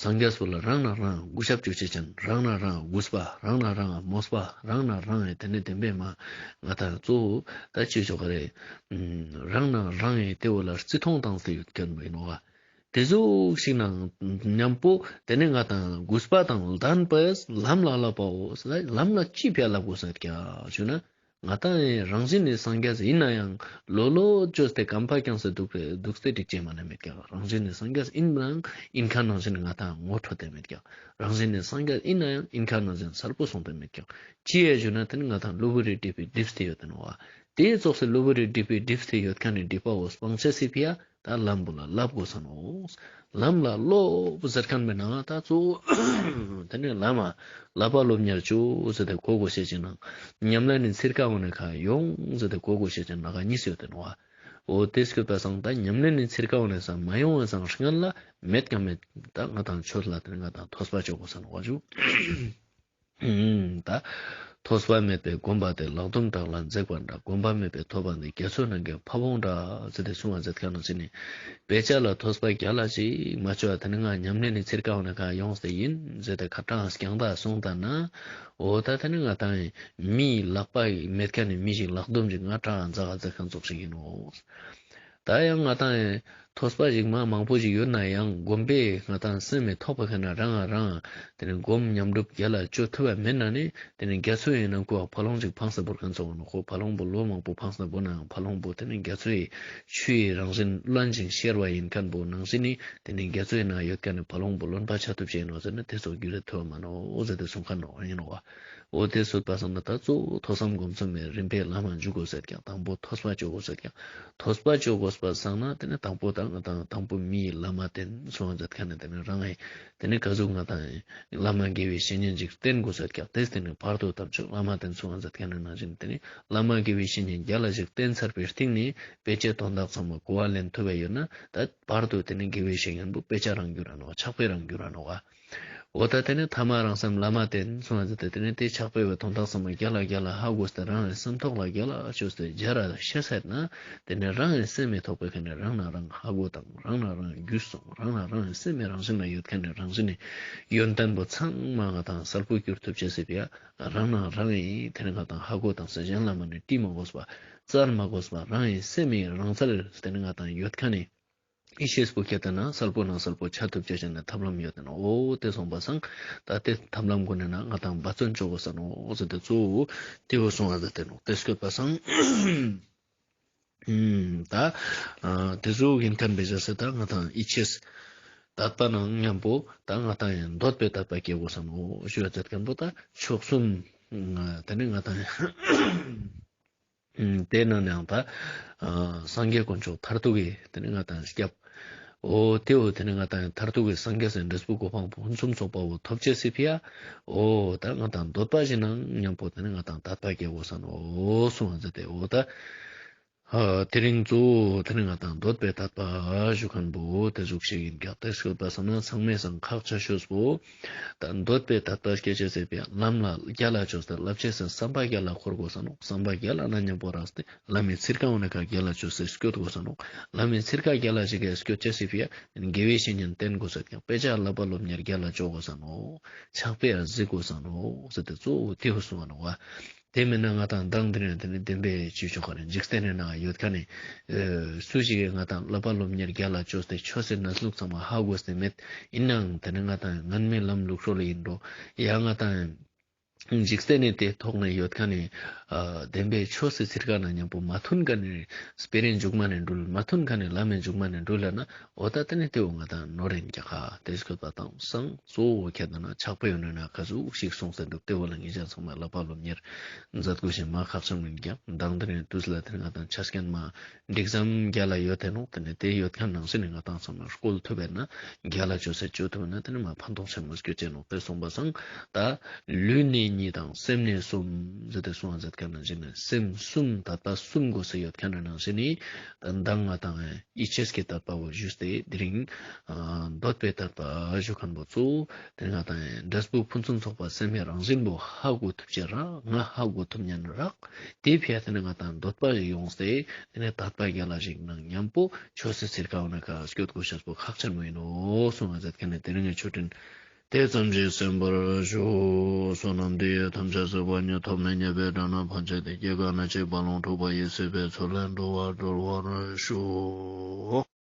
སངས་རྒྱས་པོ་ལ་རང་ན་རང་གུས་ཞབས་ཅོ་ཅེས་ཅན། རང་ན་རང་གུས་པ། རང་ན་རང་མོས་པ། རང་ན་རང་ཡི་དེ་ནི་བདེན་པའི་མ་ང་དང་གཙོ་བོ་ད་ཅི་ཞིག་ཞོག་ག་རེད། རང་ན་རང་ཡི་དེ་བོ་ལ་བརྩི་མཐོང་བཏང་སྟེ་ཡོད་མཁན་པོ་ཡིན་ནོག་བ། དེ་ཟུག་ཞིག་ནང་མཉམ་པོ་དེ་ནི་ང་དང་གུས་པ་དང་ལྡན་པས་ལམ་ལ་བསླབ་པའོ། ལམ་ལ་ཅི་ཕི་ཡ་བསླབ་དགོས་ཟེར་ཀྱག་ཞུ་ན། ང་དང་ཡིན་རང་བཞིན་ནི་སངས་རྒྱས་ཡིན་ན་ཡང་ལོ་ལོ་བཅོས་ཏེ་གམ་པ་བརྐྱངས་སེ་འདུག་པའི་འདུག་སྟེ་འགྲིག་ཅེས་མ་ནི་མེད་ཀྱག། རང་བཞིན་ནི་སངས་རྒྱས་ཡིན་ནའང་ཡིན་མཁན་ནང་བཞིན་ང་དང་ངོ་འཕྲོད་དེ་མེད་ཀྱག། རང་བཞིན་ནི་སངས་རྒྱས་ཡིན་ན་ཡང་ཡིན་མཁན་ནང་བཞིན་གསལ་པོ་སོང་སྟེ་མེད་ཀྱག། ཅི་ཡ་ཞུ་ན་དེ་ནི་ང་དང་གློ་བུར་རི་སྒྲིབ་པའི་སྒྲིབ་སྟེ་ཡོད་དེ་ནོག་བ། དེ་ཙོགས་སེ་གློ་བུར་རི་སྒྲིབ་པའི་སྒྲིབ་སྟེ་ཡོད་མཁན་ནི་སྒྲིབ་པ་བོ་སྤང་ཅེས་སི་ཕི་ཡ། ད་ལམ་པོ་ལ་བསླབ་དགོས་ས་ནོག། ལམ་ལ་སློབ་ཟེར་མཁན་པོའི་ནང་ད་གཙོ་བོ་དེ་ནི་བླ་མ་བསླབ་པ་སློབ་གཉེར་ཅོ་ཟེར་ཏེ་གོ་དགོས་ཤེས་ཅན་ནང་། ཉམས་ལེན་ནི་ཚིར་ཀ་འོ་ནི་ཁ་ཡོང་ཟེར་ཏེ་གོ་དགོས་ཤེས་ཅན་ནང་ག་གཉིས་ཡོད་དེ་ནོག་བ། འོ་དེ་སྐྱོད་པ་སང་ད་ཉམས་ལེན་ནི་ཚིར་ཀ་འོ་ནི་སང་མ་ཡོང་བ་སང་སྔན་ལ་མེད་ཀ་མེད་ད་ང་དང་ཆོས་ལ་དེ་ནི་ང་དང་ཐོས་པ་ཅོ་དགོས་ས་ནོག་བ་ཅུ། ད་ཐོས་པ་མེད་པའི་སྒོམ་པ་དེ་ལག་རྡུམ་བྲག་ལ་འཛེགས་པ་འདྲ། སྒོམ་པ་མེད་པའི་ཐོས་པ་འདི་རྒྱ་མཚོའི་ནང་གི་ཕ་བོང་འདྲ་ཟེར་ཏེ་གསུང་བ་མཛད་མཁན་ནང་བཞིན་ནི། དཔེ་ཆ་ལ་ཐོས་པ་རྒྱ་ལ་ཅིག་མ་ཅོ་བ་དེ་ནི་ང་ཉམས་ལེན་ནི་ཚིར་ཀ་འོ་ནི་ཁ་ཡོངས་ཏེ་ཡིན་ཟེར་ཏེ་ཁ་གྲངས་རྐྱང་དག་གསུངས་ད་ན། འོ་ད་དེ་ནི་ང་དང་མིའི་ལག་པ་མེད་མཁན་ནི་མི་ཞིག་ལག་རྡུམ་ཅིག་ང་གྲངས་འཛག་འཛག་མཁན་ཙོགས་ཤིག་ཡིན་ནོག། ད་ཡང་ང་དང་ཐོས་པ་ཞིག་མ་མང་པོ་ཞིག་ཡོད་ན་ཡང་སྒོམ་པས་ང་དང་སེམས་མེད་ཐོག་པ་ཁ་ན་རང་ང་རང་དེ་ནི་སྒོམ་ཉམས་སྒྲུབ་རྒྱ་ལ་ཅོ་ཐུབ་པ་མེད་ན་ནི་དེ་ནི་རྒྱ་མཚོ་ཡི་ནང་ཁུ་བ་ཕ་ལོང་ཅིག་འཕངས་ཏེ་བོར་མཁན་ཙོགས་ནོག། ཁོ་ཕ་ལོང་པོ་ལོ་མང་པོ་འཕངས་ཏེ་བོར་ན་ཡང་ཕ་ལོང་པོ་དེ་ནི་རྒྱ་མཚོ་ཡི་ཆུ་ཡི་རང་བཞིན་རློན་ཅིང་གཤེར་བ་ཡིན་མཁན་པོ་ནང་བཞིན་ནི་དེ་ནི་རྒྱ་མཚོ་ཡི་ནང་ཡོད་མཁན་ནི་ཕ་ལོང་པོ་རློན་པ་ཆ་ཐུབ་ཅེས་ཡིན་ནོག་ཟེར་ན་དེ་ཚོ་རྒྱུ་རེ་ཐུབ་བ་མ་ནོག་ཟེར་ཏེ་གསུང་མཁན་ནོག་ཡིན་ནོག་བ། འོ་དེ་སོང་པ་སང་ན་ད་གཙོ་བོ་ཐོས་བསམ་སྒོམ་གསུམ་མའི་རིམ་པའི་ལམ་མ་འཇུག་དགོས་ཟེར་ཀྱག། དང་པོ་ཐོས་པ་ཅོ་དགོས་ཟེར་ཀྱག། ཐོས་པ་ཅོ་དགོས་པ་སང་ན་དེ་ནི་དང་པོ་དང་དང་དང་པོ་མིའི་བླ་མ་བསྟེན་གསུང་བ་མཛད་མཁན་ནི་དེ་ནི་རང་ཨེ་དེ་ནི་ག་ཟུག་ང་དང་བླ་མ་དགེ་བའི་བཤེས་གཉེན་ཅིག་བསྟེན་དགོས་ཟེར་ཀྱག། དེ་དེ་ནི་བར་དུ་དམ་ཆོས་བླ་མ་བསྟེན་གསུང་བ་མཛད་མཁན་ནི་ནང་བཞིན་དེ་ནི་བླ་མ་དགེ་བའི་བཤེས་གཉེན་རྒྱ་ལ་ཞིག་བསྟེན་ཚར་བའི་སྟིང་ནི་དཔེ་ཆའི་དོན་དག་ཚང་མ་གོ་བ་ལེན་ཐུབ་པ་ཡོད་ན་ད་བར་དུ་དེ་ནི་དགེ་བའི་བཤེས་གཉེན་པོ་དཔེ་ཆ་རང་འགྱུར་ར་ནོག། ཕྱག་དཔེ་རང་འགྱུར་ར་ནོག། འོ་ད་དེ་ནི་ཐ་མ་རང་སེམས་བླ་མ་བསྟེན་གསུང་བ་ཟེར་ཏེ་དེ་ནི་དེ་ཕྱག་དཔེ་བའི་དོན་དག་ཚང་མ་རྒྱ་ལ་རྒྱ་ལ་ཧ་གོ་སྟེ་རང་རེ་སེམས་ཐོག་ལ་རྒྱ་ལ་བཅོས་ཏེ་རྒྱ་ར་ཤེས་ཟེར་ན་དེ་ནི་རང་རེ་སེམས་མེད་ཐོག་པའི་ཁ་ནས་རང་ན་རང་ཧ་གོ་དང་རང་ན་རང་རྒྱུས་སོང་རང་ན་རང་སེམས་མེད་རང་བཞིན་ན་ཡོད་མཁན་ནི་རང་བཞིན་ནི་ཡོན་ཏན་པོ་ཚང་མ་ང་དང་གསལ་པོ་གྱུར་ཐུབ་ཅེས་སི་ཕི་ཡ་རང་ན་རང་ཡིན་དེ་ནི་ང་དང་ཧ་གོ་དང་ཟེར་གཞན་ལ་མ་ནི་དྲི་མ་དགོས་པ་བཙལ་མ་དགོས་པ་རང་ཡིན་སེམས་མེད་རང་རྩལ་དེ་ནི་ང་དང་ཡོད་མཁན་ནི། ཨི་ཤེས་པོ་ཁྱེར་ཏེ་ན་གསལ་པོ་ནང་གསལ་པོ་ཆ་ཐུབ་ཅེས་ཅན་ནི་ཐབས་ལམ་ཡོད་དེ་ན། འོ་དེ་སོང་པ་སང་ད་དེ་ཐབས་ལམ་གུན་ནི་ནང་ང་དང་འབད་བརྩོན་ཅོ་དགོས་ས་ནོག་ཟེར་ཏེ་གཙོ་བོ་དེ་བོ་གསུང་བ་ཟེར་ཏེ་ནོག། དེ་སྐྱོད་པ་སང་ད་དེ་ཟུག་ཡིན་མཁན་པེ་ཟེར་ས་ད་ང་དང་ཨི་ཆེས་དད་པ་ནང་མཉམ་པོ་ད་ང་དང་ཡང་འདོད་པའི་དད་པ་སྐྱེ་དགོས་ས་ནོག་ཞུ་བ་ཟེར་མཁན་པོ་ད་མཆོག་གསུམ་དེ་ནི་ང་དང་དེ་ན་ནའང་ད་སངས་རྒྱས་དཀོན་མཆོག་མཐར་ཐུག་གི་དེ་ནི་ང་དང་སྐྱབས། འོ་དེ་བོ་དེ་ནི་ང་དང་མཐར་ཐུག་གི་སངས་རྒྱས་སི་འབྲས་བུ་གོ་འཕང་ཕུན་སུམ་ཚོགས་པ་བོ་ཐོབ་ཅེས་སི་ཕི་ཡ། འོ་ད་ང་དང་འདོད་པ་ཞིག་ནང་མཉམ་པོ་དེ་ནི་ང་དང་དད་པ་སྐྱེ་དགོས་ས་ནོག་གསུང་བ་མཛད་དེ། འོ་ད་ ཨ་དེ་རིང་གཙོ་བོ་དེ་ནི་ང་དང་འདོད་པའི་དད་པ་ཞུ་མཁན་པོ་དེ་ཟུག་ཞིག་ཡིན་ཀྱག། དེ་སྐོར་པ་སང་ན་ཚང་མའི་སང་ཁག་ཆེ་ཤོས་པོ། ད་འདོད་པའི་དད་པ་སྐད་ཆ་ཟེར་བའི་ལམ་ལ་རྒྱལ་ལ་ཅོས་ཏེ་ལབ་ཅེས་སི་བསམ་པ་རྒྱལ་ལ་འཁོར་དགོས་ས་ནོག། བསམ་པ་རྒྱལ་ལ་ན་མཉམ་པོ་རགས་ཏེ་ལམ་མི་ཚིར་ཁ་འོ་ན་ཁ་རྒྱལ་ལ་ཅོས་ཏེ་སྐྱོད་དགོས་ས་ནོག། ལམ་མི་ཚིར་ཁ་རྒྱལ་ལ་ཞིག་གི་སྐྱོད་ཅེས་སི་ཕི་ཡ་དགེ་བའི་བཤེས་གཉེན་བསྟེན་དགོས་ས་ཀྱང་དཔེ་ཆ་བསླབ་པ་སློབ་གཉེར་རྒྱལ་ལ་ཅོ་དགོས་ས་ནོག། ཕྱག་དཔེ་ཡ་གཟིགས་དགོས་ས་ནོག་ཟེར་ཏེ་གཙོ་བོ་དེ་བོ་གསུང་བ་ནོག་བ། དེ་མིན་ན་ང་དང་མདང་དེ་རིང་དེ་ནི་བདེན་པའི་ཆོས་ཅོ་ཁ་རེ་འཇིག་རྟེན་ནི་ནང་ཡོད་མཁན་ནི་ཨེ་སུ་ཞིག་གིས་ང་དང་བསླབ་པ་སློབ་གཉེར་རྒྱལ་ལ་ཅོས་ཏེ་ཆོས་སི་གནས་ལུགས་ཚང་མ་ཧ་གོ་སྟེ་མེད། ཡིན་ནའང་དེ་ནི་ང་དང་སྔན་མའི་ལམ་ལུགས་སྲོལ་ཡིན་འགྲོ། ཡང་ང་དང་འཇིག་རྟེན་ནི་དེ་ཐོག་ནས་ཡོད་མཁན་ནི་ཨ་བདེན་པའི་ཆོས་སི་ཚིར་ཁ་ན་མཉམ་པོ་མ་མཐུན་མཁན་ནི་སྤེ་རའི་མཇུག་མ་ནས་འགྲུལ། མ་མཐུན་མཁན་ནི་ལམ་མི་མཇུག་མ་ནས་འགྲུལ་ལ་ན། འོ་ད་དེ་ནི་དེ་བོ་ང་དང་ནོར་རེན་ཀྱག་ཧ། དེ་སྐོར་པ་དང་སང་གཙོ་བོ་ཁྱད་ན་ཕྱག་དཔེ་ཡོད་ན་ན་ག་ཟུག་ཞིག་གསུངས་ཏེ་འདུག། དེ་བོ་ལ་ངེད་ཅག་ཚང་མ་བསླབ་པ་སློབ་གཉེར་མཛད་དགོས་ཤེས་མ་ཁག་ཆེན་མིན་ཀྱང་མདང་དེ་རིང་དུས་ལ་དེ་ང་དང་ཆ་རྐྱེན་མ་འགྲིག་ཙམ་རྒྱལ་ལ་ཡོད་དེ་ནོག། དེ་ནི་དེ་ཡོད་མཁན་ནང་བཞིན་ནི་ང་དང་ཚང་མ་སྐོལ་ཐུབ་པས་ན་རྒྱལ་ལ་ཅོས་ཏེ་ཅོ་ཐུབ་པས་ན་དེ་ནི་མ་ཕན་ཐོགས་ཆེན་མོ་སྐྱོད་ཅེས་ནོག། དེ་གསུངས་པ་སང་ད་ལུས་ནི་གཉིས་དང་སེམས་ནི་གསུམ་ཟེར་ཏེ་གསུང་བ་མཛད་མཁན་ནང་བཞིན་ནི་སེམས་གསུམ་དད་པ་གསུམ་དགོས་ས་ཡོད་མཁན་ནང་བཞིན་ནི་ད་མདང་ང་དང་ཡིད་ཆེས་ཀྱི་དད་པ་བོ་ཞུས་ཏེ་དེ་རིང་ཨ་འདོད་པའི་དད་པ་ཞུ་མཁན་པོ་གཙོ་བོ་དེ་ང་དང་འབྲས་བུ་ཕུན་སུམ་ཚོགས་པ་སེམས་ཡང་རང་བཞིན་པོ་ཧ་གོ་ཐུབ་ཅེས་རག། ང་ཧ་གོ་ཐུབ་ཉན་རག། དེ་ཕི་ཡ་དེ་ནི་ང་དང་འདོད་པ་ཡོངས་ཏེ་དེ་ནི་དད་པ་རྒྱལ་ལ་ཞིག་ནང་མཉམ་པོ་ཆོས་སི་ཚིར་ཁ་འོ་ན་ཁ་སྐྱོད་དགོས་ཤེས་པོ་ཁག་ཆེན་མོ་ཡིན་ནོག་གསུང་བ་མཛད་མཁན་ནི་དེ་རིང་གི་ཆོས་འཕྲིན་དེ་ཙམ་ཞིག་གསན་པར་ཞུ། བསོད་ནམས་འདི་ཡིས་ཐམས་ཅད་གཟིགས་པ་ཉིད། ཐོབ་ནས་ཉེས་པའི་དགྲ་རྣམས་ཕམ་བྱས་ཏེ། སྐྱེ་རྒ་ན་འཆིའི་རྦ་ཀློང་འཁྲུགས་པ་ཡི། སྲིད་པའི་མཚོ་ལས་འགྲོ་བ་སྒྲོལ་བར་ཤོག།